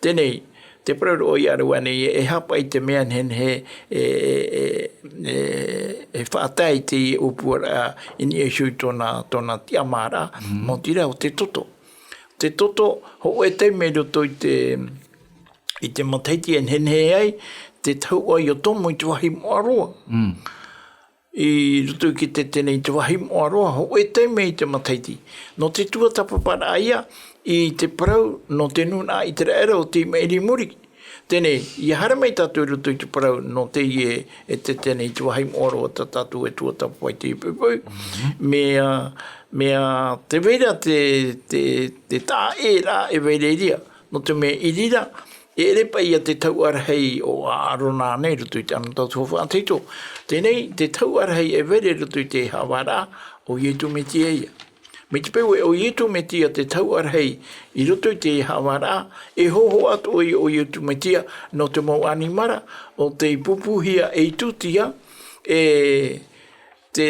Teie, te parau roa ia rave nei, e aha paʻi te mea nehenehe, e, e, e, e, e faʻatae i te ʻōpū ra, i niʻa iho i tōna, tōna tiʻamāraʻa, Mm. nō te reira ʻo te toto. Te toto, hōʻē taime i roto i te, i te matahiti e nehenehe ai, te tahuʻa ʻia tomo i te vāhi moʻa roa. Mm. I roto i te, teie nei te vāhi moʻa roa, hōʻē taime i te matahiti. Nō te tuatāpaparaʻa ia, i te parau, nō te nūnaʻa ʻĪteraʻera ʻo tei maʻiri i muri. Teie, ʻia haere mai tātou i roto i te parau, nō teie, e te, teie nei te vāhi moʻa roa tā tātou e tuatāpapa i te poipoi. Mhm. Mea, mea, tē vai ra te, te, te taʻa ʻē ra e vai ra i reira. Nō te mea i reira, e ʻere paʻi ia te tahuʻa rahi o ʻĀrona nei i roto i te anotau tuhaʻa faʻateitei. Teie nei, te tahuʻa rahi e vai ra i roto i te haʻavāraʻa, ʻo Ietu Metia ia. Mai te peu ē ʻo Ietu Metia te tahuʻa rahi i roto i te haʻavāraʻa, e hōhoʻa atoʻa ʻo Ietu Metia nō te mau ʻanimara, ʻo tei pūpūhia ei tūtia, e te,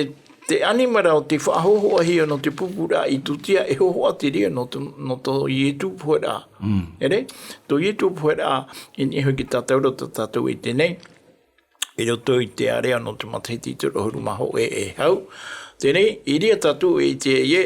te ʻanimara ʻo tei faʻahōhoʻahia nō te pupuraʻa i tūtia, e hōhoʻa te reira nō tō, nō tō Ietu poheraʻa. Mm. ʻEre, tō Ietu poheraʻa, i niʻa iho i te tātauro tā tātou i teie nei, i roto i te ārea nō te matahiti toru ʻahuru mā hōʻē e hau. Teie, i reira tātou e ʻite ai ē,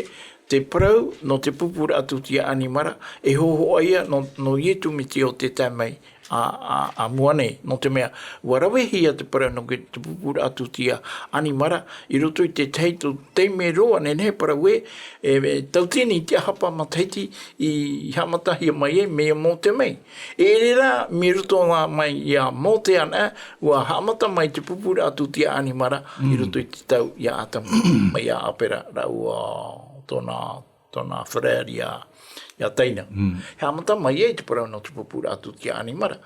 te parau nō te pupuraʻa tūtia ʻanimara, e hōhoʻa ia nō, nō Ietu Metia ʻo tē tae mai a, a, a mua nei, nō te mea, ʻua ravehia te parau nō te pupuraʻa tūtia ʻanimara, i roto i te tahi taime roa nehenehe parau ē, e, e tauatini i te ʻahapa matahiti i haʻamatahia mai ai, mai ia Mōte mai. E ʻere rā, mai roto mai ia Mōte anaʻe, ʻua haʻamata mai te pupuraʻa tūtia ʻanimara, i Mm. roto i te tau ia Atamu, mai ia Apera, rāua tōna, tōna frère ia, ia Taina. Mm. Haʻamata mai ai te parau nō te pupuraʻa tūtia ʻanimara.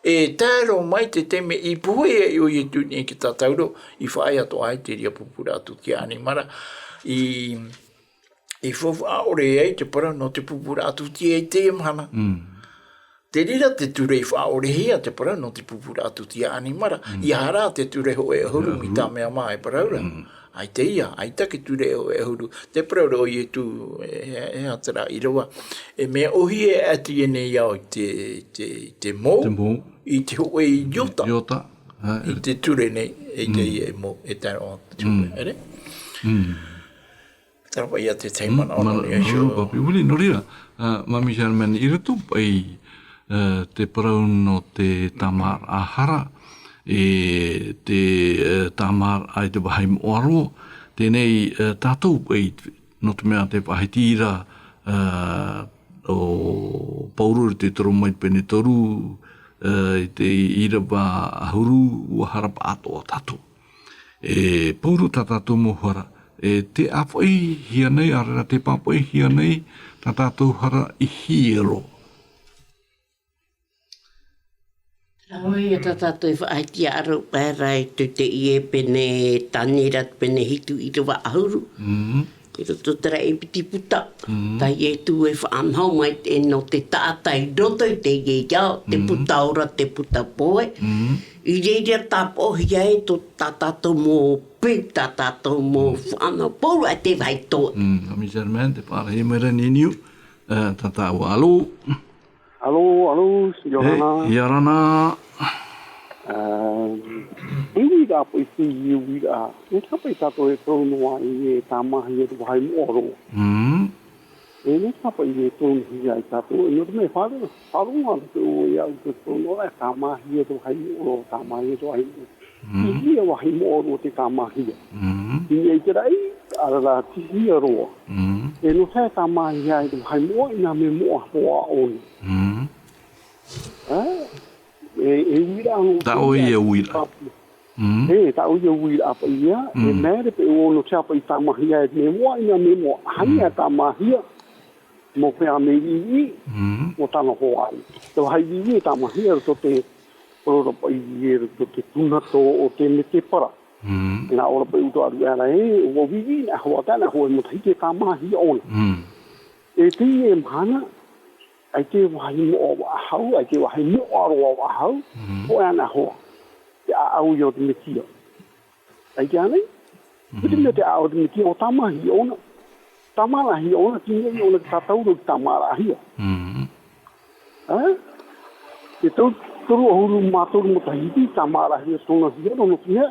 E tae roa mai te taime i pohe ai ʻo Ietu i niʻa i te tātauro, i faʻaea atoʻa ai te reira pupuraʻa tūtia ʻanimara. I i faufaʻa ʻore ai te parau nō te pupuraʻa tūtia i teie mahana. Mm. Te reira te ture i faʻaʻorehia te parau nō te pupuraʻa tūtia ʻanimara. Mm. ʻIa haere te ture hōʻē ʻahuru, mm, mai tā mea mā e parau ra. Mm. ʻAita ia, ʻaita te ture hōʻē ʻahuru. Te parau ra ʻo Ietu, e, e, e aha terā ʻīrava. E mea ʻōhie atu ia nei au i te, te, te mou, te mou, i te hōʻē iota. Iota. Ā, i te ture nei, e te, mm, ia e mou, e tae roa te, mm, ture, ʻere? Mm. Terā paʻi te tahi manaʻo, mm, nō niʻa iho. Māuruuru, Papi Willie, nō reira, ā, Mami Germaine, i roto paʻi, ā, te parau nō te tāmāraʻa hara, e te, ā, tāmāraʻa i te vāhi moʻa roa, teie nei, ā, tātou paʻi, nō te mea te faʻahiti ra, ā, ʻo Pauro i te toru mai pene toru, ā, i te ʻīrava ʻahuru, ʻua hara paʻatoʻa tātou. E Pauro tā tātou mau hara, e tē ʻāfaʻihia nei, ʻaore rā tē pāpaʻihia nei, tā tātou hara i hiero. Rā ʻoia tā tātou e faʻahiti ʻāraʻuaʻa ra i te, teie pene tāne ra, pene hitu ʻīrava ʻahuru. Mm. I roto terā i piti puta. Mm. Tā Ietu e faʻanaho mai te, nō te taʻata i roto i teie ao, te, mm, puta ora, te puta pohe. Mm. I reira tāpaʻohia ai tō tā tātou mau peu, tā tātou mau, mm, fānaʻo, Pauro, ʻaita e vāhi toe. Mm, Mami Germaine, tē pārahi mai ra i niʻa iho, ā, tā tāua, alo. Alo, alo, ʻia ora na. Hey, ʻia ora na. Ā, e uiraʻa paʻi teie uiraʻa. E aha paʻi tātou e parau noa i te tāmāhia i te vāhi moʻa roa. Mm. E aha paʻi e parauhia ai tātou, e nō te mea e faʻaroʻo, faʻaroʻo noa te parau ia, te parau noa e tāmāhia i te vāhi moʻa roa, tāmāhia i te vāhi moʻa roa. Mm. Tei hea vāhi moʻa roa tē tāmāhia? Mm. I niʻa i te raʻi, ʻaore rā, tei hea roa? Mm. E nō te aha e tāmāhia ai te vāhi moʻa, ʻinā mea moʻa hoʻi ʻōna. Mm. Ā? E, e uiraʻa nō te. Tāʻu ia uiraʻa. Mm. E, tāʻu ia uiraʻa paʻi ia, e, mm, mea rā paʻi ʻo nō te aha paʻi tāmāhia ai te mea moʻa, ʻinā mea moʻa. Aha, mm, ia tāmāhia? Mau feiā viʻiviʻi, mm, ʻo tāna hoa ai. Te vāhi viʻiviʻi e tāmāhia i roto i te, ʻo rā paʻi i roto i te punato o te metepara. Mm. Nā ʻō ra paʻi ʻoutou ʻāruʻe ra ē, ʻua viʻiviʻi nā hoa, tae nā hoa matahiti e tāmāhia ʻōna. Mm. E teie mahana, ʻaita e vāhi moʻa faʻahou, ʻaita e vāhi moʻa roa faʻahou, mm, hōʻē anaʻe hoa. Te ʻāʻau ia o te Mesia. ʻAita ānei? Mm. Mai te mea te ʻāʻau o te Mesia, ʻua tāmāhia ʻōna. Tāmāraʻahia ʻōna, tei niʻa ʻōna i te tātauro i te tāmāraʻahia. Mm. Ā? Te tau, toru ʻahuru mā toru matahiti, tāmāraʻahia tōna hiero, nō te mea,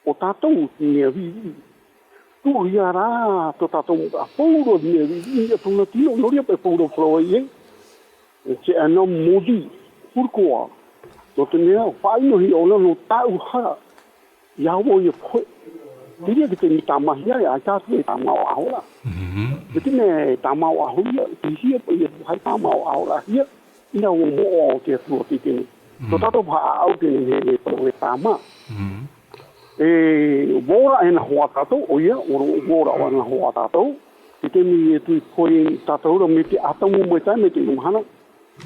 ʻo tātou, te mea viʻiviʻi. Tuʻuhia rā tō tātou mau taʻata, Pauro, te mea viʻiviʻi i niʻa i tōna tino, nō reira paʻi Pauro e parau ai ē, c'est un homme maudit. Pourquoi? Nō te mea, faʻaʻinohia ʻōna nō tāʻu hara, ʻia au i te pohe. Te reira te mea tāmāhia, ʻaita atu e tāmā faʻahou ra. Mhm. Mai te mea e tāmā faʻahou ia, tei hea paʻi e tāmā faʻahou ra hia, ʻinā ʻua moʻa ʻo te Atua teie nei. Mm. Tō tātou paʻi ʻāʻau teie nei, e parau e tāmā. Mm. E, ʻua ora ʻōna hoa tātou, ʻoia, ʻua ora ʻōna hoa tātou. I te mea e tui pohe tātou ra mai te ʻātamu mai tae mai teie mahana,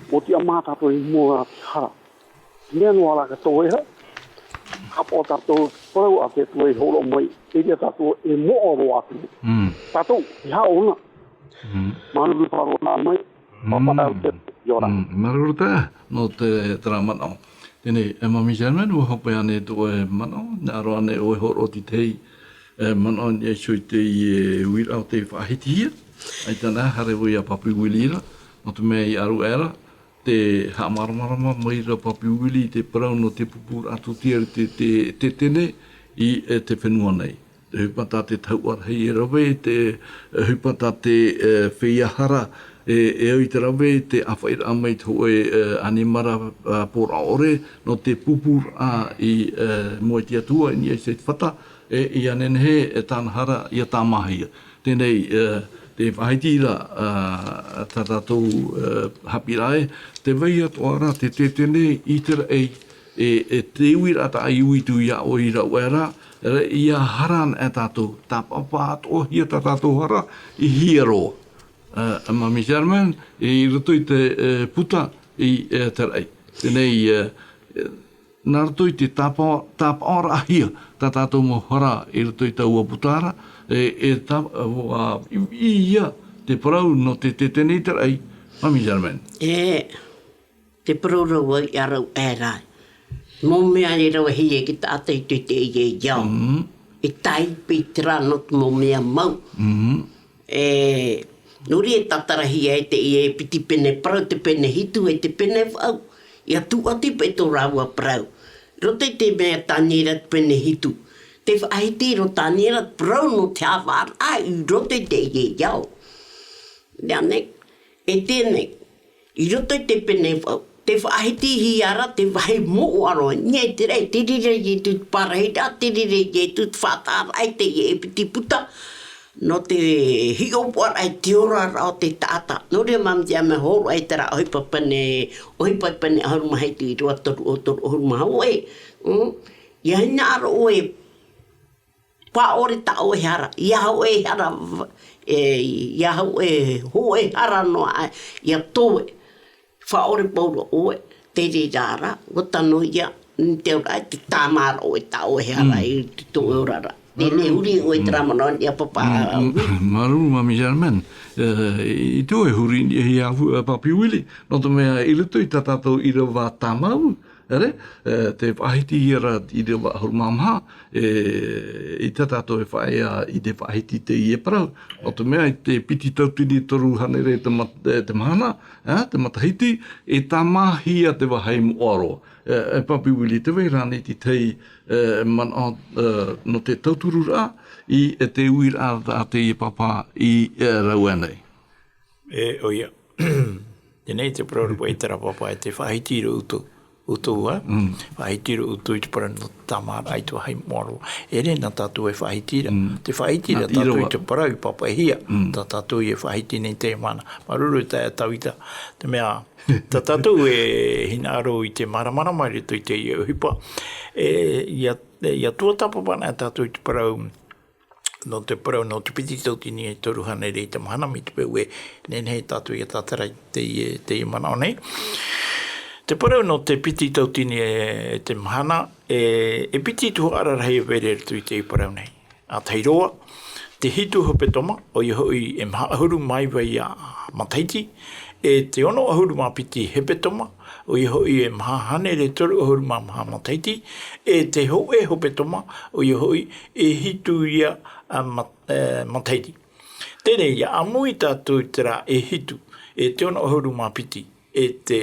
ʻua tiʻamā tātou i mua i te hara. Mea noa rā ka toe ra, haʻapaʻo tātou, parau a te Atua e hōroʻa mai, e ʻere tātou e moʻa roa atu. Mm. Tātou, e aha ʻōna. Mm. Māuruuru faʻaroʻo mai. Mm. Pāpā, ʻia ora. Mm, māuruuru taeaʻe, nō te, terā manaʻo. Teie nei, e Mami Germaine, ʻua hope ānei tō ʻoe manaʻo, hinaʻaro ānei ʻoe e hōroʻa i te tahi, e, manaʻo i niʻa iho i teie uiraʻa o tei faʻahitihia? ʻAita ānei, haere vau ia Papi Willie ra, nō te mea i ʻāruʻe ra, tē haʻamāramarama mai ra Papi Willie i te parau nō te pupuraʻa tūtia i te, te, te tetene i, e, te fenua nei. Te ʻohipa tā te tahuʻa rahi e rave, te, e, ʻohipa tā te, e, feiā hara, e, e au i te rave, te ʻāfaʻiraʻa mai te hōʻē, e, ʻanimara, e, pōraʻa ʻore, nō te pupuraʻa i, e, mua i te Atua, i niʻa i te fata, e, ʻia nehenehe, e, tāna hara, ʻia tāmāhia. Teie nei, e, tē faʻahiti ra, e, tā tātou, e, haʻapiʻiraʻa ē, tē vai atoʻa ra te tetene i te raʻi, e, e te uiraʻa tā ʻoe i ui atu ia ʻoe i rāveʻa ra, e, ʻia hara anaʻe tātou, tāpaʻo atoʻahia tā tātou hara i hiero. E, Mami Germaine, i roto i te, e, puta i, e, te raʻi. Teie nei, e, e, nā roto i te tāpaʻo, tāpaʻoraʻahia tā tātou mau hara i roto i taua puta ra, e, e ta, ua, i, i ia te parau nō te, te, tēnei te raʻi, Mami Germaine. E, te parau rau ai a rau e rā. Mau mea e rau e hia ki taʻata i te, te, i e iau. Mhm. E tai pē terā nō te mau mea mau. Mhm. E, nō reira e tātarahia e te, e piti pene parau, te pene hitu, e te pene vaʻu. Ia tūʻati pē tō rāua parau. Roto i te mea Taniera te pene hitu. Te faʻahiti roa Taniera parau nō te havaraʻa i roto i te, i e iau. Ia nei, e tēnei, i roto i te pene vaʻu, te faʻahiti hia ra te vāhi moʻaroa, nei te rei, te rire i tu te parahiraʻa, te rire i tu te faʻataʻaraʻa i te i e piti puta, nō te hiʻopoʻaraʻa i te oraraʻa o te taʻata. Nō reira Mami Germaine, hōroʻa i terā ʻohipa pene, ʻohipa pene ʻahuru mā hitu i roa toru o toru ʻahuru mā hōʻē. Mm. Ia hinaʻaro ʻoe, paʻore tā ʻoe hara, ia hōʻē hara, e, ia hōʻē, hōʻē hara noa, ia toe, faʻaʻore pauroa ʻoe, te reira rā, ʻua tano ia, te ora, te tāmā ra ʻoe, tā ʻoe hara, Mm. i te tō ʻoe oraraʻa. Tēnei Māuruuru. huri ʻoe terā Mm. manaʻo nei a pāpā. Mm, mm, māuruuru, Mami Germaine. E, i tō e huri, e, ia hu-, e, Papi Willie, nō te mea i roto i tā tātou ʻīrava tāmau, ʻere, e, te faʻahiti ia ra ʻīrava ʻahuru mā maha, e, i tā tātou e faʻaea i te faʻahiti i teie parau. Nō te mea i te piti tauatini toru hānere te mat-, e, te mahana, e, te matahiti, e tāmāhia te vāhi moʻaroa. E, e Papi Willie, tē vai ra ānei te tahi, e, manaʻo, e, nō te tautururaʻa i, e, te uiraʻa a teie pāpā i, e, rāua nei? E, ʻoia. Tēnei te parau ra paʻi terā pāpā, e te faʻahiti ra ʻoutou, ʻoutou, ā? Mm. Faʻahiti ra ʻoutou i te parau nō te tāmāraʻa i te vāhi moʻaroa. ʻEre nā tātou e faʻahiti ra. Mm. Te faʻahiti ra Nā te tātou ʻīrava. i te parau i pāpaʻihia. Mm. Tā tātou e faʻahiti nei te mana. Māuruuru e taeaʻe Tavita. Te mea, tā tātou e hinaʻaro i te māramarama i roto i teie ʻohipa. E, ia, ia tuatāpapa na tātou i te parau, nō te parau, nō te piti tauatini e toru hānere i te mahana mai te peu e nehenehe tātou ia tātara i teie, teie manaʻo nei. Te parau nō te piti tauatini e te mahana, e, e piti tuhaʻa rarahi e vai ra i roto i teie parau nei. ʻA tahi roa, te hitu hepetoma, ʻoia hoʻi e maha ʻahuru mā iva ia matahiti, e te ono ʻahuru mā piti hepetoma, ʻoia hoʻi e maha hānere toru ʻahuru mā maha matahiti, e te hōʻē hepetoma, ʻoia hoʻi e hitu ia, a, ma-, e, matahiti. Teie nei, ia ʻāmui tātou i terā e hitu, e te ono ʻahuru mā piti, e te,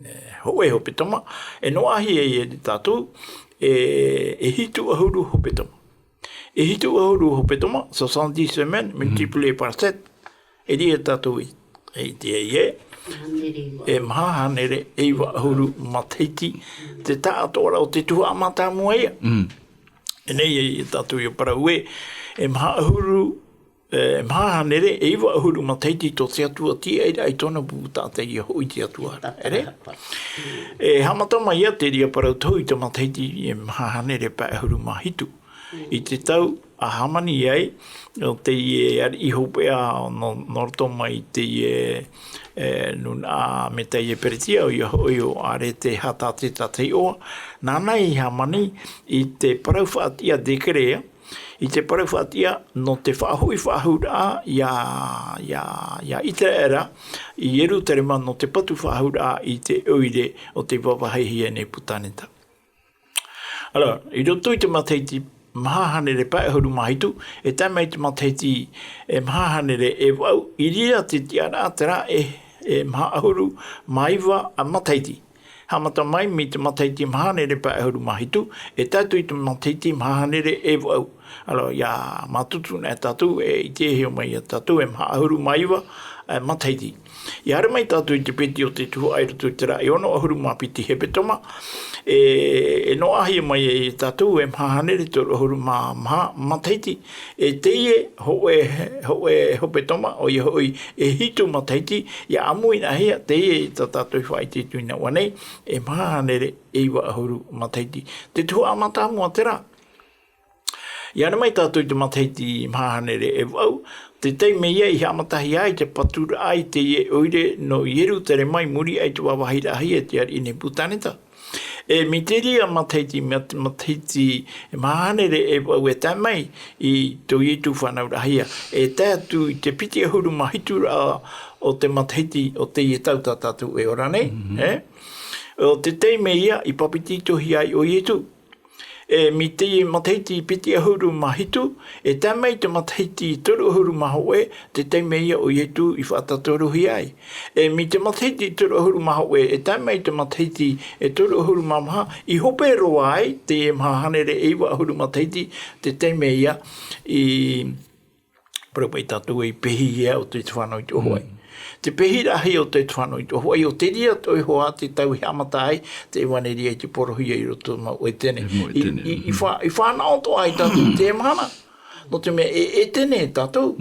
e, hōʻē hepetoma, e noaʻahia ia tātou, e, e hitu ʻahuru hepetoma. E hitu ʻahuru hepetoma, soixante-dix semaines, Mhm. multiplié par sept, e riro tātou i, i te, i e, e maha hānere e iva ʻahuru matahiti, te taʻatoʻaraʻa o te tuhaʻa mātāmua ia. Mm. E nei, e tātou ia parau ē, e maha ʻahuru, e, maha hānere e iva ʻahuru matahiti tō te Atua, tīaʻi ra i tōna pupu taʻata ia hoʻi te Atua. ʻEre? E haʻamata mai ia te reira parau tohu i te matahiti e maha hānere pae ʻahuru mā hitu. I te tau a hāmani ai, nō teie ariʻi hopeʻa nō, nō roto mai teie, e, nūnaʻa Media Peretia, ʻoia hoʻi ʻo Aretehatateta te iʻoa, nāna i hāmani i te parau faʻatiʻa, décret, i te parau faʻatiʻa nō te faʻahoʻi faʻahou ra ia, ia, ia Iteraera i Ierutarema nō te patu faʻahou ra i te ʻoire o tei vāvāhihia e Nepukaneta. Alors, i roto i te matahiti maha hānere pae ʻahuru mā hitu, e tae mai te matahiti e maha hānere e vaʻu, i reira te tiʻaraʻa terā e, e maha ʻahuru mā iva a matahiti. Haʻamata mai mai te matahiti maha hānere pae ʻahuru mā hitu, e tae atu i te matahiti maha hānere e vaʻu. Alors, ia mātutu na e tātou, e ʻitehia mai ia tātou, e maha ʻahuru mā iva, e matahiti. Ia haere mai tātou i te piti o te tuhaʻa i roto i terā e ono ʻahuru mā piti hepetoma, e, e noaʻahia mai ia tātou e maha hānere toru ʻahuru mā maha matahiti, e teie hōʻē, hōʻē hepetoma, ʻoia hoʻi e hitu matahiti, ia ʻāmui nāhea teie tā tātou i faʻaʻite i tuina ʻua nei, e maha hānere e iva ʻahuru matahiti. Te tuhaʻa mātāmua terā. Ia haere mai tātou i te matahiti maha hānere e vaʻu, te taime ia i haʻamatahia ai te paturaʻa i teie ʻoire nō Ierutarema i muri aʻe i te vāvāhiraʻahia e te ariʻi Nepukaneta. E mai te reira matahiti, mat-, matahiti e maha hānere e vaʻu e tae mai i tō Ietu fānauraʻahia, e tae atu i te piti ʻahuru mā hitu raʻa o te matahiti o teie tau tā tātou e ora nei, e? O te taime ia i papetitohia ai ʻo Ietu. E mai te matahiti piti ʻahuru mā hitu, e tae mai te matahiti toru ʻahuru mā hōʻē, te taime ia ʻo Ietu i faʻatātorohia ai. E mai te matahiti toru ʻahuru mā hōʻē, e tae mai te matahiti e toru ʻahuru mā maha, i hope roa ai te maha hānere e iva ʻahuru matahiti, te taime ia i parau paʻi tātou e pehihia ʻo te fānau i te ʻohoʻai. Te pehiraʻahia ʻo te fānau i te ʻohoʻai, ʻo te reira atoʻa hoʻi te tau i haʻamata ai te ʻevaneria i te porohia i roto mau ʻetene. I, i, i, fa, i fānaʻo atoʻa ai tātou te mahana. Nō te mea e, ʻetene tātou.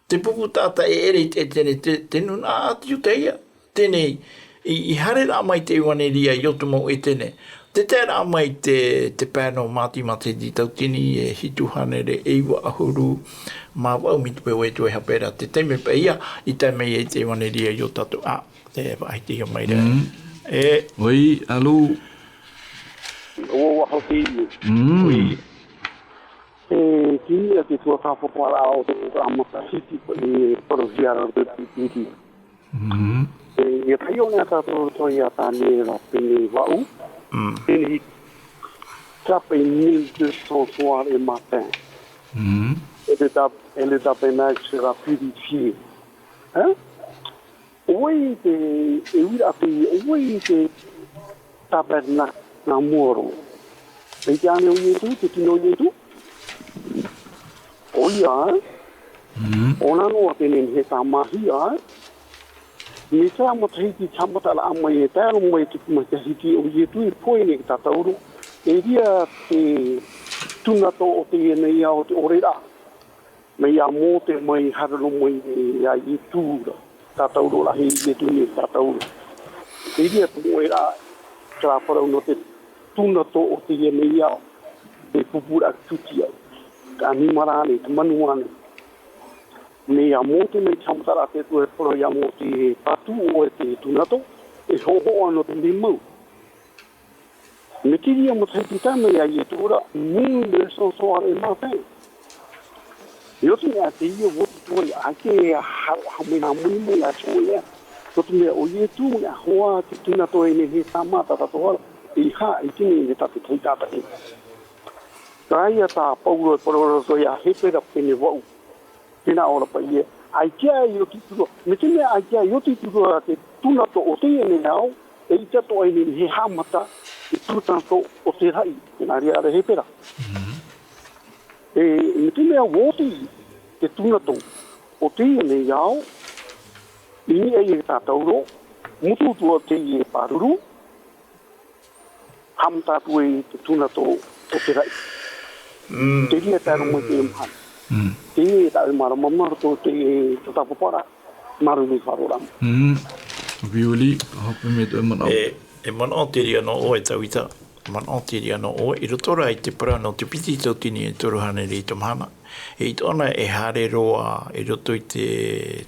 Te pupu taʻata e ʻere i te ʻetene, te, te nūnaʻa ʻāti Iutaia. Teie, i, i haere rā mai te ʻevaneria i roto mau ʻetene. Te tae rā mai te, te pae nō Māti, matahiti tautini e hitu hānere e iva ʻahuru mā vaʻu, mai te peu e toe hape ra, te taime paʻi ia, i tae mai ai te ʻevaneria i ō tātou, ā, te faʻahitihia mai ra. E. Oi, alo. Ua, ua hoki. Oi. E, teie te tuatāpaparaʻa o te, o te matahiti, e, porohia ra te piti. E, ia taiʻo nei tātou roto ia Taniera pene vaʻu, pene hitu. Tape mille deux cents soirs et matin. Et le tab-, et le tabernacle sera purifié. Hein? ʻO vai te, e uiraʻa te, ʻo vai te tabernacle nā mua roa. E ʻite ānei ʻo Ietu, te tino o Ietu? ʻOia, e? ʻOna noa te nehenehe tāmāhia, e? Mai terā matahiti te haʻamataraʻa mai e tae roa mai te matahiti ʻo Ietu e pohe nei tātauro, e reira te tūnato o teie nei ao, te ʻoreraʻa. Mai iā Mōte mai haere roa mai iā Ietu ra, tātauro rahi Ietu nei tātauro. E reira te moʻe ra, terā parau nō te tūnato o teie nei ao, te pupuraʻa tuti au. Te ʻanimara ānei, te manu ānei. Mai iā Mōte mai te haʻamataraʻa te Atua e parau iā Mōte, e patu ʻoe te tūnato, e hoʻohoʻo nō te mau. Mai te reira matahiti tae mai iā Ietu ra, mille deux cents soirs et matin. I roto nei teie ʻua oti atu ai, ʻaita e ha-, haʻamau nā moni mai atu ē. Nō te mea ʻo Ietu, nā hoa te tūnato e nehenehe tāmā tā tātou ra, e aha, i teie nei tā te tahi tātahi. Terā ia tā Pauro e parau roa iā Hepera pene vaʻu. Tēnā ʻō ra paʻi ē, ʻaita i oti atu ra, mai te mea ʻaita i oti atu ra te tūnato o teie nei ao, e ʻite atoʻa e nehenehe haʻamata te tūnato o te raʻi, tēnā reira Hepera. E, mai te mea ʻua oti te tūnato o teie nei ao, i niʻa i tātauro, mutu atu ā teie pāruru, haʻamata atu i te tūnato o te raʻi. Te reira tae roa mai te mahana. Teie e taʻu e māramarama roto te, te tāpaparaʻa, māuruuru i faʻaroʻo ra. Violi, hope mai tō manaʻo. E, e manaʻo te reira nō ʻoe Tavita, manaʻo te reira nō ʻoe, i roto rā i te parau nō te piti tautini e toru hānere i te mahana. E ʻite ʻōna e haere roa i roto i te,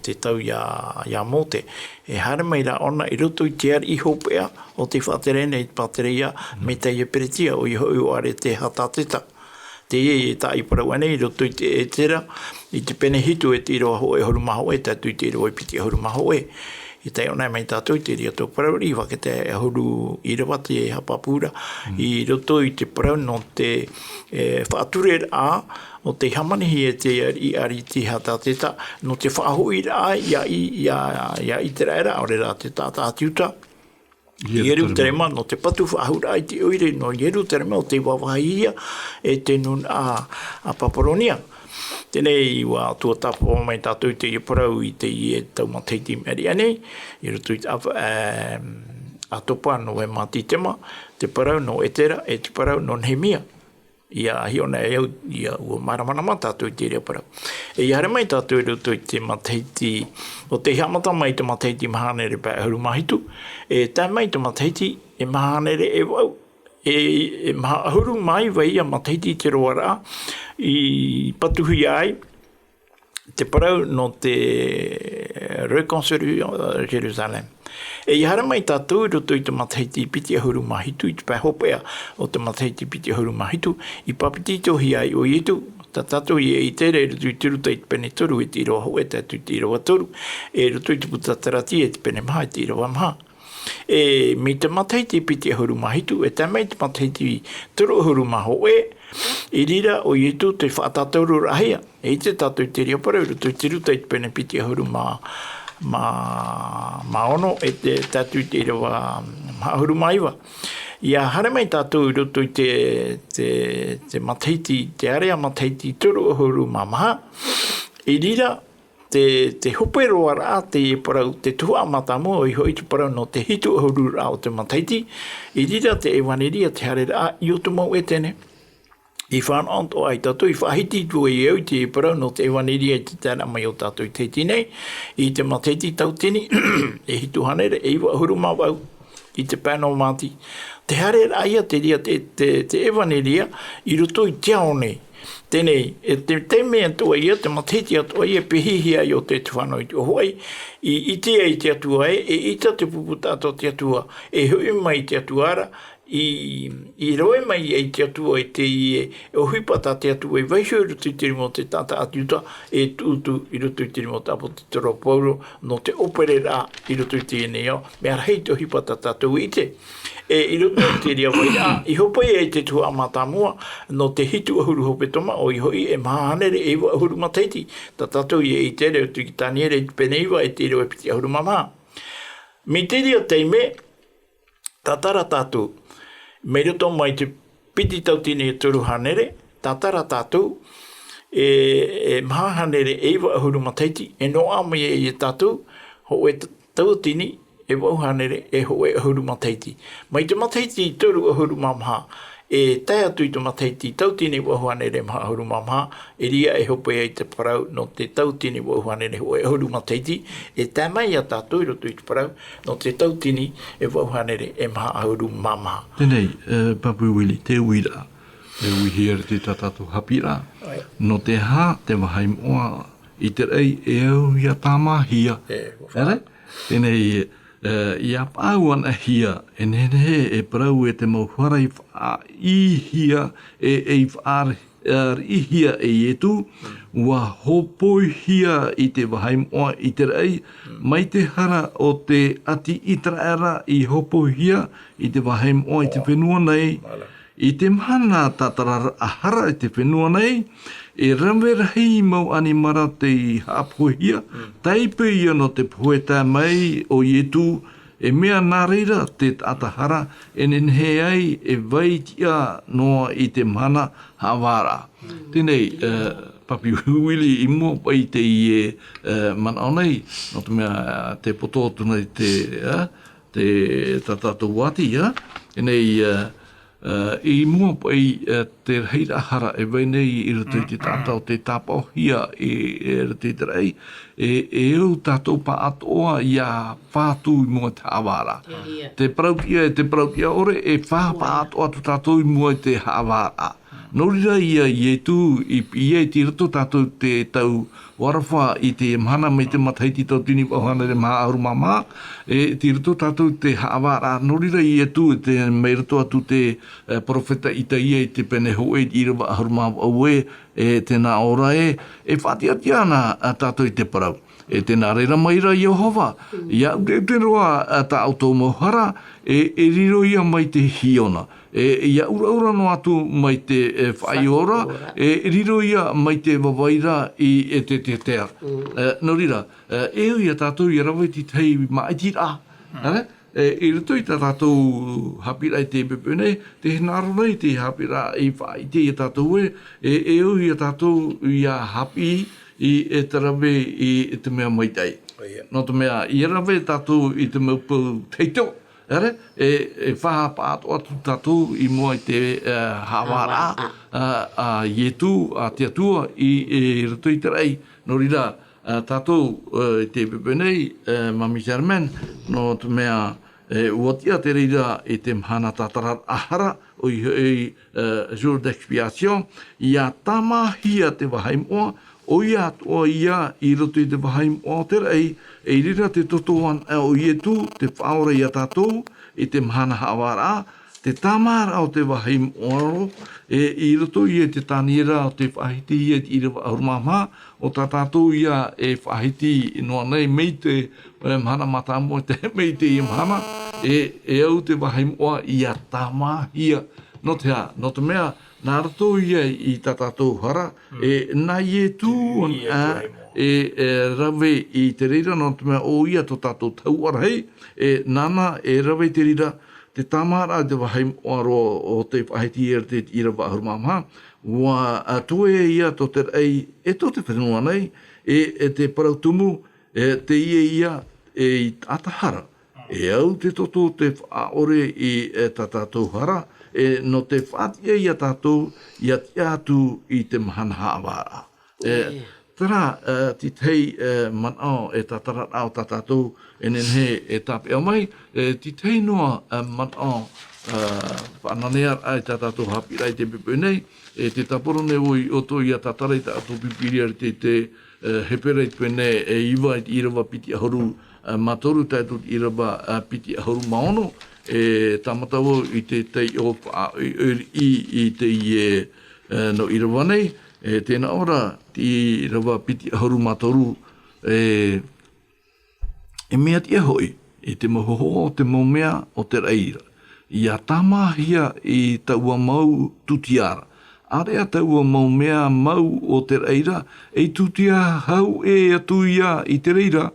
te tau iā, iā Mōte. E haere mai rā ʻōna i roto i te ariʻi hopeʻa o tei faʻatere nei te pātereia, mai teie Peretia, ʻoia hoʻi ʻo Aretehasateta. Teie e tāʻu i parau ānei, i roto i te Ezera, i te pene hitu e te ʻīrava hōʻē ʻahuru mā hōʻē, tae atu i te ʻīrava piti ʻahuru mā hōʻē. E taiʻo anaʻe mai tātou i te reira atu parau, i Vākete ʻahuru ʻīrava te haʻapāpū ra, i roto i te parau nō te, e, faʻatureraʻa, nō te hāmanihia e te ariʻi Aretehasateta, nō te faʻahoʻiraʻa iā, iā, iā ʻĪteraʻera, ʻaore rā te taʻata ʻĀti Iuta, i Ierutarema, nō te patu faʻahou raʻa i te ʻoire nō Ierutarema ʻo tei vāvāhihia e te nūnaʻa Papuronia. Teie nei, ʻua tuatāpapa mai tātou i teie parau i teie tau matahiti i maʻiri aʻe nei, i roto i te ʻāfa-, e, ʻātopa nō Vaimatitema, te parau nō Ezera, e te parau nō Nehemia. ʻIa hiʻo anaʻe au, ʻia, ʻua māramarama tātou i te reira parau. E ʻia haere mai tātou i roto i te matahiti, nō te haʻamata mai i te matahiti maha hānere pae ʻahuru mā hitu, e tae mai i te matahiti e maha hānere e vaʻu, e, e maha ʻahuru mā iva ia matahiti i te roaraʻa, i patuhia ai te parau nō te, reconstruire Jérusalem. E ia haere mai tātou i roto i te matahiti piti ʻahuru mā hitu, i te pae hopeʻa o te matahiti piti ʻahuru mā hitu, i papetitohia ai ʻo Ietu, tā tātou ia ʻite ra i roto i te Ruta i te pene toru, i te ʻīrava hōʻē tae atu i te ʻīrava toru, e i roto i te puta Taratia i te pene maha, i te ʻīrava maha. E, mai te matahiti piti ʻahuru mā hitu, e tae mai te matahiti toru ʻahuru mā hōʻē, i reira ʻo Ietu tei faʻatātaururaʻahia. E ʻite tātou i te reira parau i roto i te Ruta i te pene piti ʻahuru mā, mā, mā ono, e te, tae atu i te ʻīrava maha ʻahuru mā iva. Ia haere mai tātou i roto i te, te, te matahiti, te area matahiti toru ʻahuru mā maha, i reira te, te hope roa ra teie parau, te tuhaʻa mātāmua, ʻoia hoʻi te parau nō te hitu ʻahuru ra o te matahiti, i reira te ʻevaneria, te haereraʻa i ʻō te mau ʻētene. I fānaʻo atoʻa ai tātou, i faʻahiti atu ai au i te parau nō te ʻevaneria i te taeraʻa mai o tātou i te hiti nei, i te matahiti tauatini e hitu hānere e iva ʻahuru mā vaʻu, i te pae nō Māti. Te haereraʻa ia te reira te, te, te ʻevaneria i roto i te ao nei. Teie nei, e te, te mea atoʻa ia, te matahiti atoʻa ia, pēhihia ai ʻo te, te fānau i te ʻō hoʻi, i, i ʻite ai te Atua ē, e ʻita te pupu taʻata o te Atua, e hoʻi mai te Atua ra, i, i rave mai ai te Atua i teie ʻohipa tā te Atua i vaiiho i roto i te rima o te taʻata ʻāti Iuta, e tūtū i roto i te rima o te ʻāpōsetolo Paulo, nō te ʻōpereraʻa i roto i teie nei ao, mea rahi te ʻohipa tā tātou i ʻite. E i roto i te reira vairaʻa, i hope ai te tuhaʻa mātāmua, nō te hitu ʻahuru hepetoma, ʻoia hoʻi e maha hānere e iva ʻahuru matahiti, tā tātou ia ʻite ra i roto i te Taniera i te pene iva, e te ʻīrava piti ʻahuru mā maha. Mai te reira taime, tātara tātou, mai roto mai te piti tauatini e toru hānere, tātara tātou, e, e maha hānere e iva ʻahuru matahiti, e noaʻa mai ai e tātou, hōʻē t-, tauatini e vaʻu hānere e hōʻē ʻahuru matahiti. Mai te matahiti toru ʻahuru mā maha, e tae atu i te matahiti tauatini vaʻu hānere maha ʻahuru mā maha, e reira e hope ai te parau nō te tauatini vaʻu hānere hōʻē ʻahuru matahiti, e tae mai ia tātou i roto i te parau nō te tauatini e vaʻu hānere e maha ʻahuru mā maha. Teie nei, e, Papi Willie, te uiraʻa, e uihia ra te tā tātou haʻapiʻiraʻa. ʻOia. Nō te aha te vāhi moʻa i te raʻi e au ia tāmāhia. E, ʻua faʻa- Ere? Teie nei, e, ia paʻau anaʻe hia, e nehenehe e parau e te mau hara i faʻaʻīhia, e, e i faʻa-, e, riʻihia e Ietu, ʻua hōpoihia i te vāhi moʻa i te raʻi, mai te hara o te ʻāti ʻĪteraʻera i hōpoihia i te vāhi moʻa i te fenua nei, I te mahana tātararaʻa hara i te fenua nei, e rave rahi mau ʻanimara tei haʻapohehia, tāipe ia nō te pohe tae mai o Ietu, e mea nā reira te taʻata hara e nehenehe ai e vai tiʻa noa i te mahana haʻavāraʻa. Teie nei, e, Papi Willie, i mua paʻi i teie, e, manaʻo nei, nō te mea, e, tē poto atu nei te, e, te, tā tātou ʻāti, e, teie nei, e, e, i mua paʻi, e, te rahiraʻa hara e vai nei i roto i te taʻata o tei tāpaʻohia i, i roto i te raʻi, e, e au tātou pāʻātoʻa ia fā atu i mua i te haʻavāraʻa. Te parau tiʻa, e te parau tiʻa ʻore, e fā pāʻātoʻa atu tātou i mua i te haʻavāraʻa. Nō reira ia Ietu i piʻi ai, tei roto tātou te tau ʻo Arafa i te mahana mai te matahiti tauatini vaʻu hānere maha ʻahuru mā maha, e tei roto tātou te haʻavāraʻa. Nō reira ia Ietu, e te, mai roto atu te, e, perofeta Itaia i te pene hōʻē, ʻīrava ʻahuru mā vaʻu ē, e tē nā ʻō ra ē, e faʻatiʻatiʻa na tātou i te parau. E tē nā reira mai ra Iehova, ia ʻuteʻute roa, a, tā ʻoutou mau hara, e, e riro ia mai te hiona. E, ia ʻuraʻura noa atu mai te, e, faʻaiora, e riro ia mai te vavaira i, e te, te, te ara. E, nō reira, e, e au ia tātou ia rave i te tahi māʻitiraʻa. Ara? E, i roto i tā tātou haʻapiʻiraʻa i te pepe nei, tē hinaʻaro nei te haʻapiʻiraʻa i faʻaʻite ia tātou ē, e, e au ia tātou ia haʻapiʻi i, e te rave i, i te mea maitaʻi. Nō te mea, ia rave tātou i te mau pou tahito, ara, e, e fā pāʻātoʻa atu tātou i mua i te, e, haʻavāraʻa, a, a Ietu, a te Atua, i, i roto i te raʻi. Nō reira, a, tātou, e, i te pepe nei, e, Mami Germaine, nō te mea, e, ʻua tiʻa te reira i te mahana tātararaʻa hara, ʻoia hoʻi, e, jour d'expiation, ia tāmāhia te vāhi moʻa, ʻOia atoʻa ia i roto i te vāhi moʻa o te raʻi, e i reira te toto anaʻe o Ietu, te faʻaora ia tātou, i te mahana haʻavāraʻa, te tāmāraʻa o te vāhi moʻa roa, e i roto ia i te Taniera o te faʻahiti ia i te ʻīrava ʻahuru mā maha, ʻo tā tātou ia e faʻahiti noa nei mai te, e, mahana mātāmua, te, mai teie mahana, e, e au te vāhi moʻa ia tāmāhia. Nō te aha? Nō te mea, nā roto ia i tā tātou hara, e, nā Ietu, e, e, rave i te reira, nō te mea ʻoia tō tātou tahuʻa rahi, e, nāna e rave i te reira, te tāmāraʻa i te vāhi moʻa roa o te faʻahiti ia i te ʻīrava ʻahuru mā maha, ʻua, a, toe ia tō te raʻi, e tō te fenua nei, e, e te parau tumu, e, teie ia, e, i taʻata hara. E au te toto te faʻaʻore i, e, tā tātou hara, e, nō te faʻatiʻa ia tātou, ia tiʻa atu i te mahana haʻavāraʻa. E, terā, e, te tahi, e, manaʻo e tātararaʻa o tā tātou e nehenehe e tāpeʻa mai, e, te tahi noa, e, manaʻo, e, faʻananearaʻa i tā tātou haʻapiʻiraʻa i te poʻipoʻi nei, e, tē tāparu nei vau i ʻō atoʻa ia tātara i tā tātou Pīpīria i te, te, e, Hepera i te pene, e, iva i te ʻīrava piti ʻahuru, e, mā toru tae atu i te ʻīrava, e, piti ʻahuru mā ono, e, tāmata vau i te taiʻo faʻaʻoiʻoi i, i teie, e, nō ʻīrava nei, e, tē nā ʻō ra, te ʻīrava piti ʻahuru mā toru, e, e mea tiʻa hoʻi, i te mau hōhoʻa o te mau mea o te raʻi ra. ʻIa tāmāhia i taua mau tūtia ra. ʻĀreʻa taua mau mea mau o te raʻi ra, ei tūtia hau ʻē atu ia i te reira.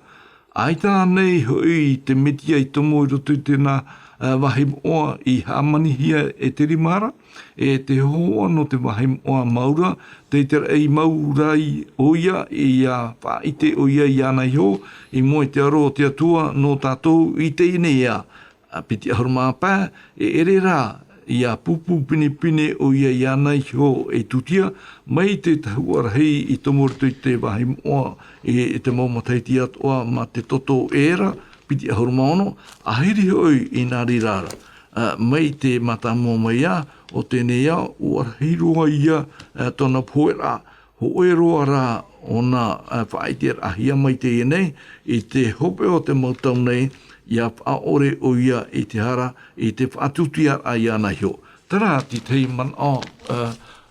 ʻAita ānei hoʻi te Metia i tomo i roto i tēnā, ā, vāhi moʻa i hāmanihia e te rima ra? E te hōhoʻa nō te vāhi moʻa mau ra, tei te raʻi mau ra ʻoia, ʻia faʻaʻite ʻoia iāna iho, i mua i te aro o te Atua nō tātou i teie nei ao. Ā, piti ʻahuru mā pae, e ʻere rā, ʻia pūpū pinepine ʻoia iāna iho ei tūtia, mai te tahuʻa rahi i tomo i roto i te vāhi moʻa, e, e te mau matahiti atoʻa mā te toto ʻē ra, piti ʻahuru mā ono, ʻahiri hoʻi i nā reira ra. Ā, mai te mātāmua mai ā, o teie nei ao, ʻua rahi roa ia, ā, tōna pohe ra, hōʻē roa rā ʻōna, ā, faʻaʻiteraʻahia mai teie nei, i te hopeʻa o te mau tau nei, ʻia faʻaʻore ʻoia i te hara, i te faʻatūtiaraʻa iāna iho. Terā te tahi manaʻo, ā,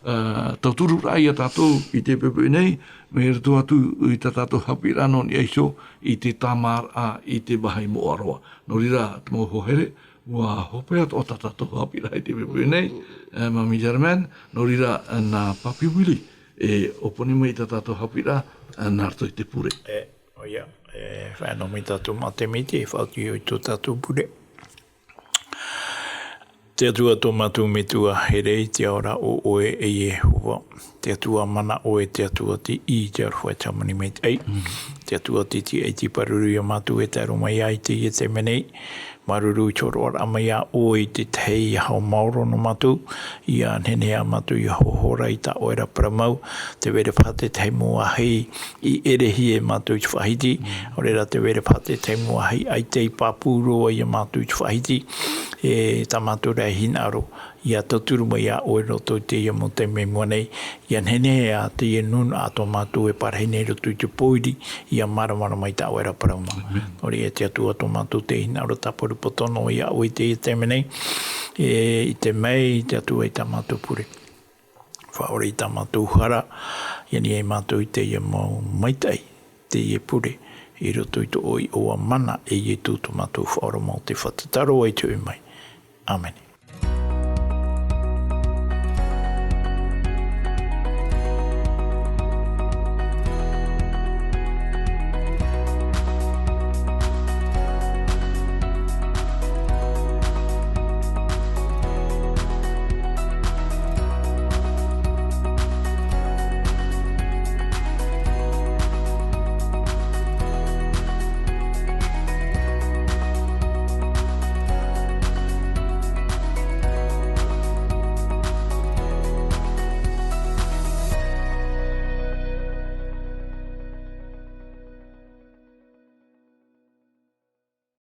ā, tautururaʻa ia tātou i te poʻipoʻi nei, mai roto atu i tā tātou haʻapiʻiraʻa nō niʻa iho, i te tāmāraʻa, i te vāhi moʻa roa. Nō reira, te mau hoa here, ʻua hope atoʻa tā tātou haʻapiʻiraʻa i te poʻipoʻi nei, ā, Mami Germaine, nō reira, ā, nā Papi Willie, e ʻōpani mai i tā tātou haʻapiʻiraʻa, ā, nā roto i te pure. E, ʻoia, e, faʻaea mai tātou mā te miti, e faʻaoti i tō tātou pure. Te Atua tō mātou Metua here i te ao ra ʻo ʻoe e Iehova. Te Atua mana ʻoe, te Atua tiʻi, te aroha, te hāmani maitaʻi. Mm. Te Atua titiʻaiti, pāruru ia mātou e tae roa mai i teie taime nei. Māuruuru i te hōroʻaraʻa mai iā ʻoe i te tahi aho maoro nō mātou, ʻia nehenehe ā mātou ʻia hohora i tā ʻoe ra parau mau, tē vai ra paha te tahi mau vāhi i ʻerehia e mātou i te faʻahiti, ʻaore rā tē vai ra paha te tahi mau vāhi ʻaita i pāpū roa ia mātou i te faʻahiti, e tā mātou ra e hinaʻaro, ʻia tauturu mai iā ʻoe roto i teie mau taime i mua nei, ʻia nehenehe ā teie nūnaʻa tō mātou e parahi nei roto i te pōiri, ʻia māramarama i tā ʻoe ra parau mau. Amen. Nō reira e te Atua tō mātou te hinaʻaro tāparu poto noa iā ʻoe i teie taime nei, e, ʻite mai te Atua i tā mātou pure. Faʻaora i tā mātou hara, ʻia niʻa ai mātou i teie mau maitaʻi, teie pure, i roto i tō ʻoe iʻoa mana e Ietu tō mātou Faʻaora mau te fātata roa i te hoʻi mai. Amene.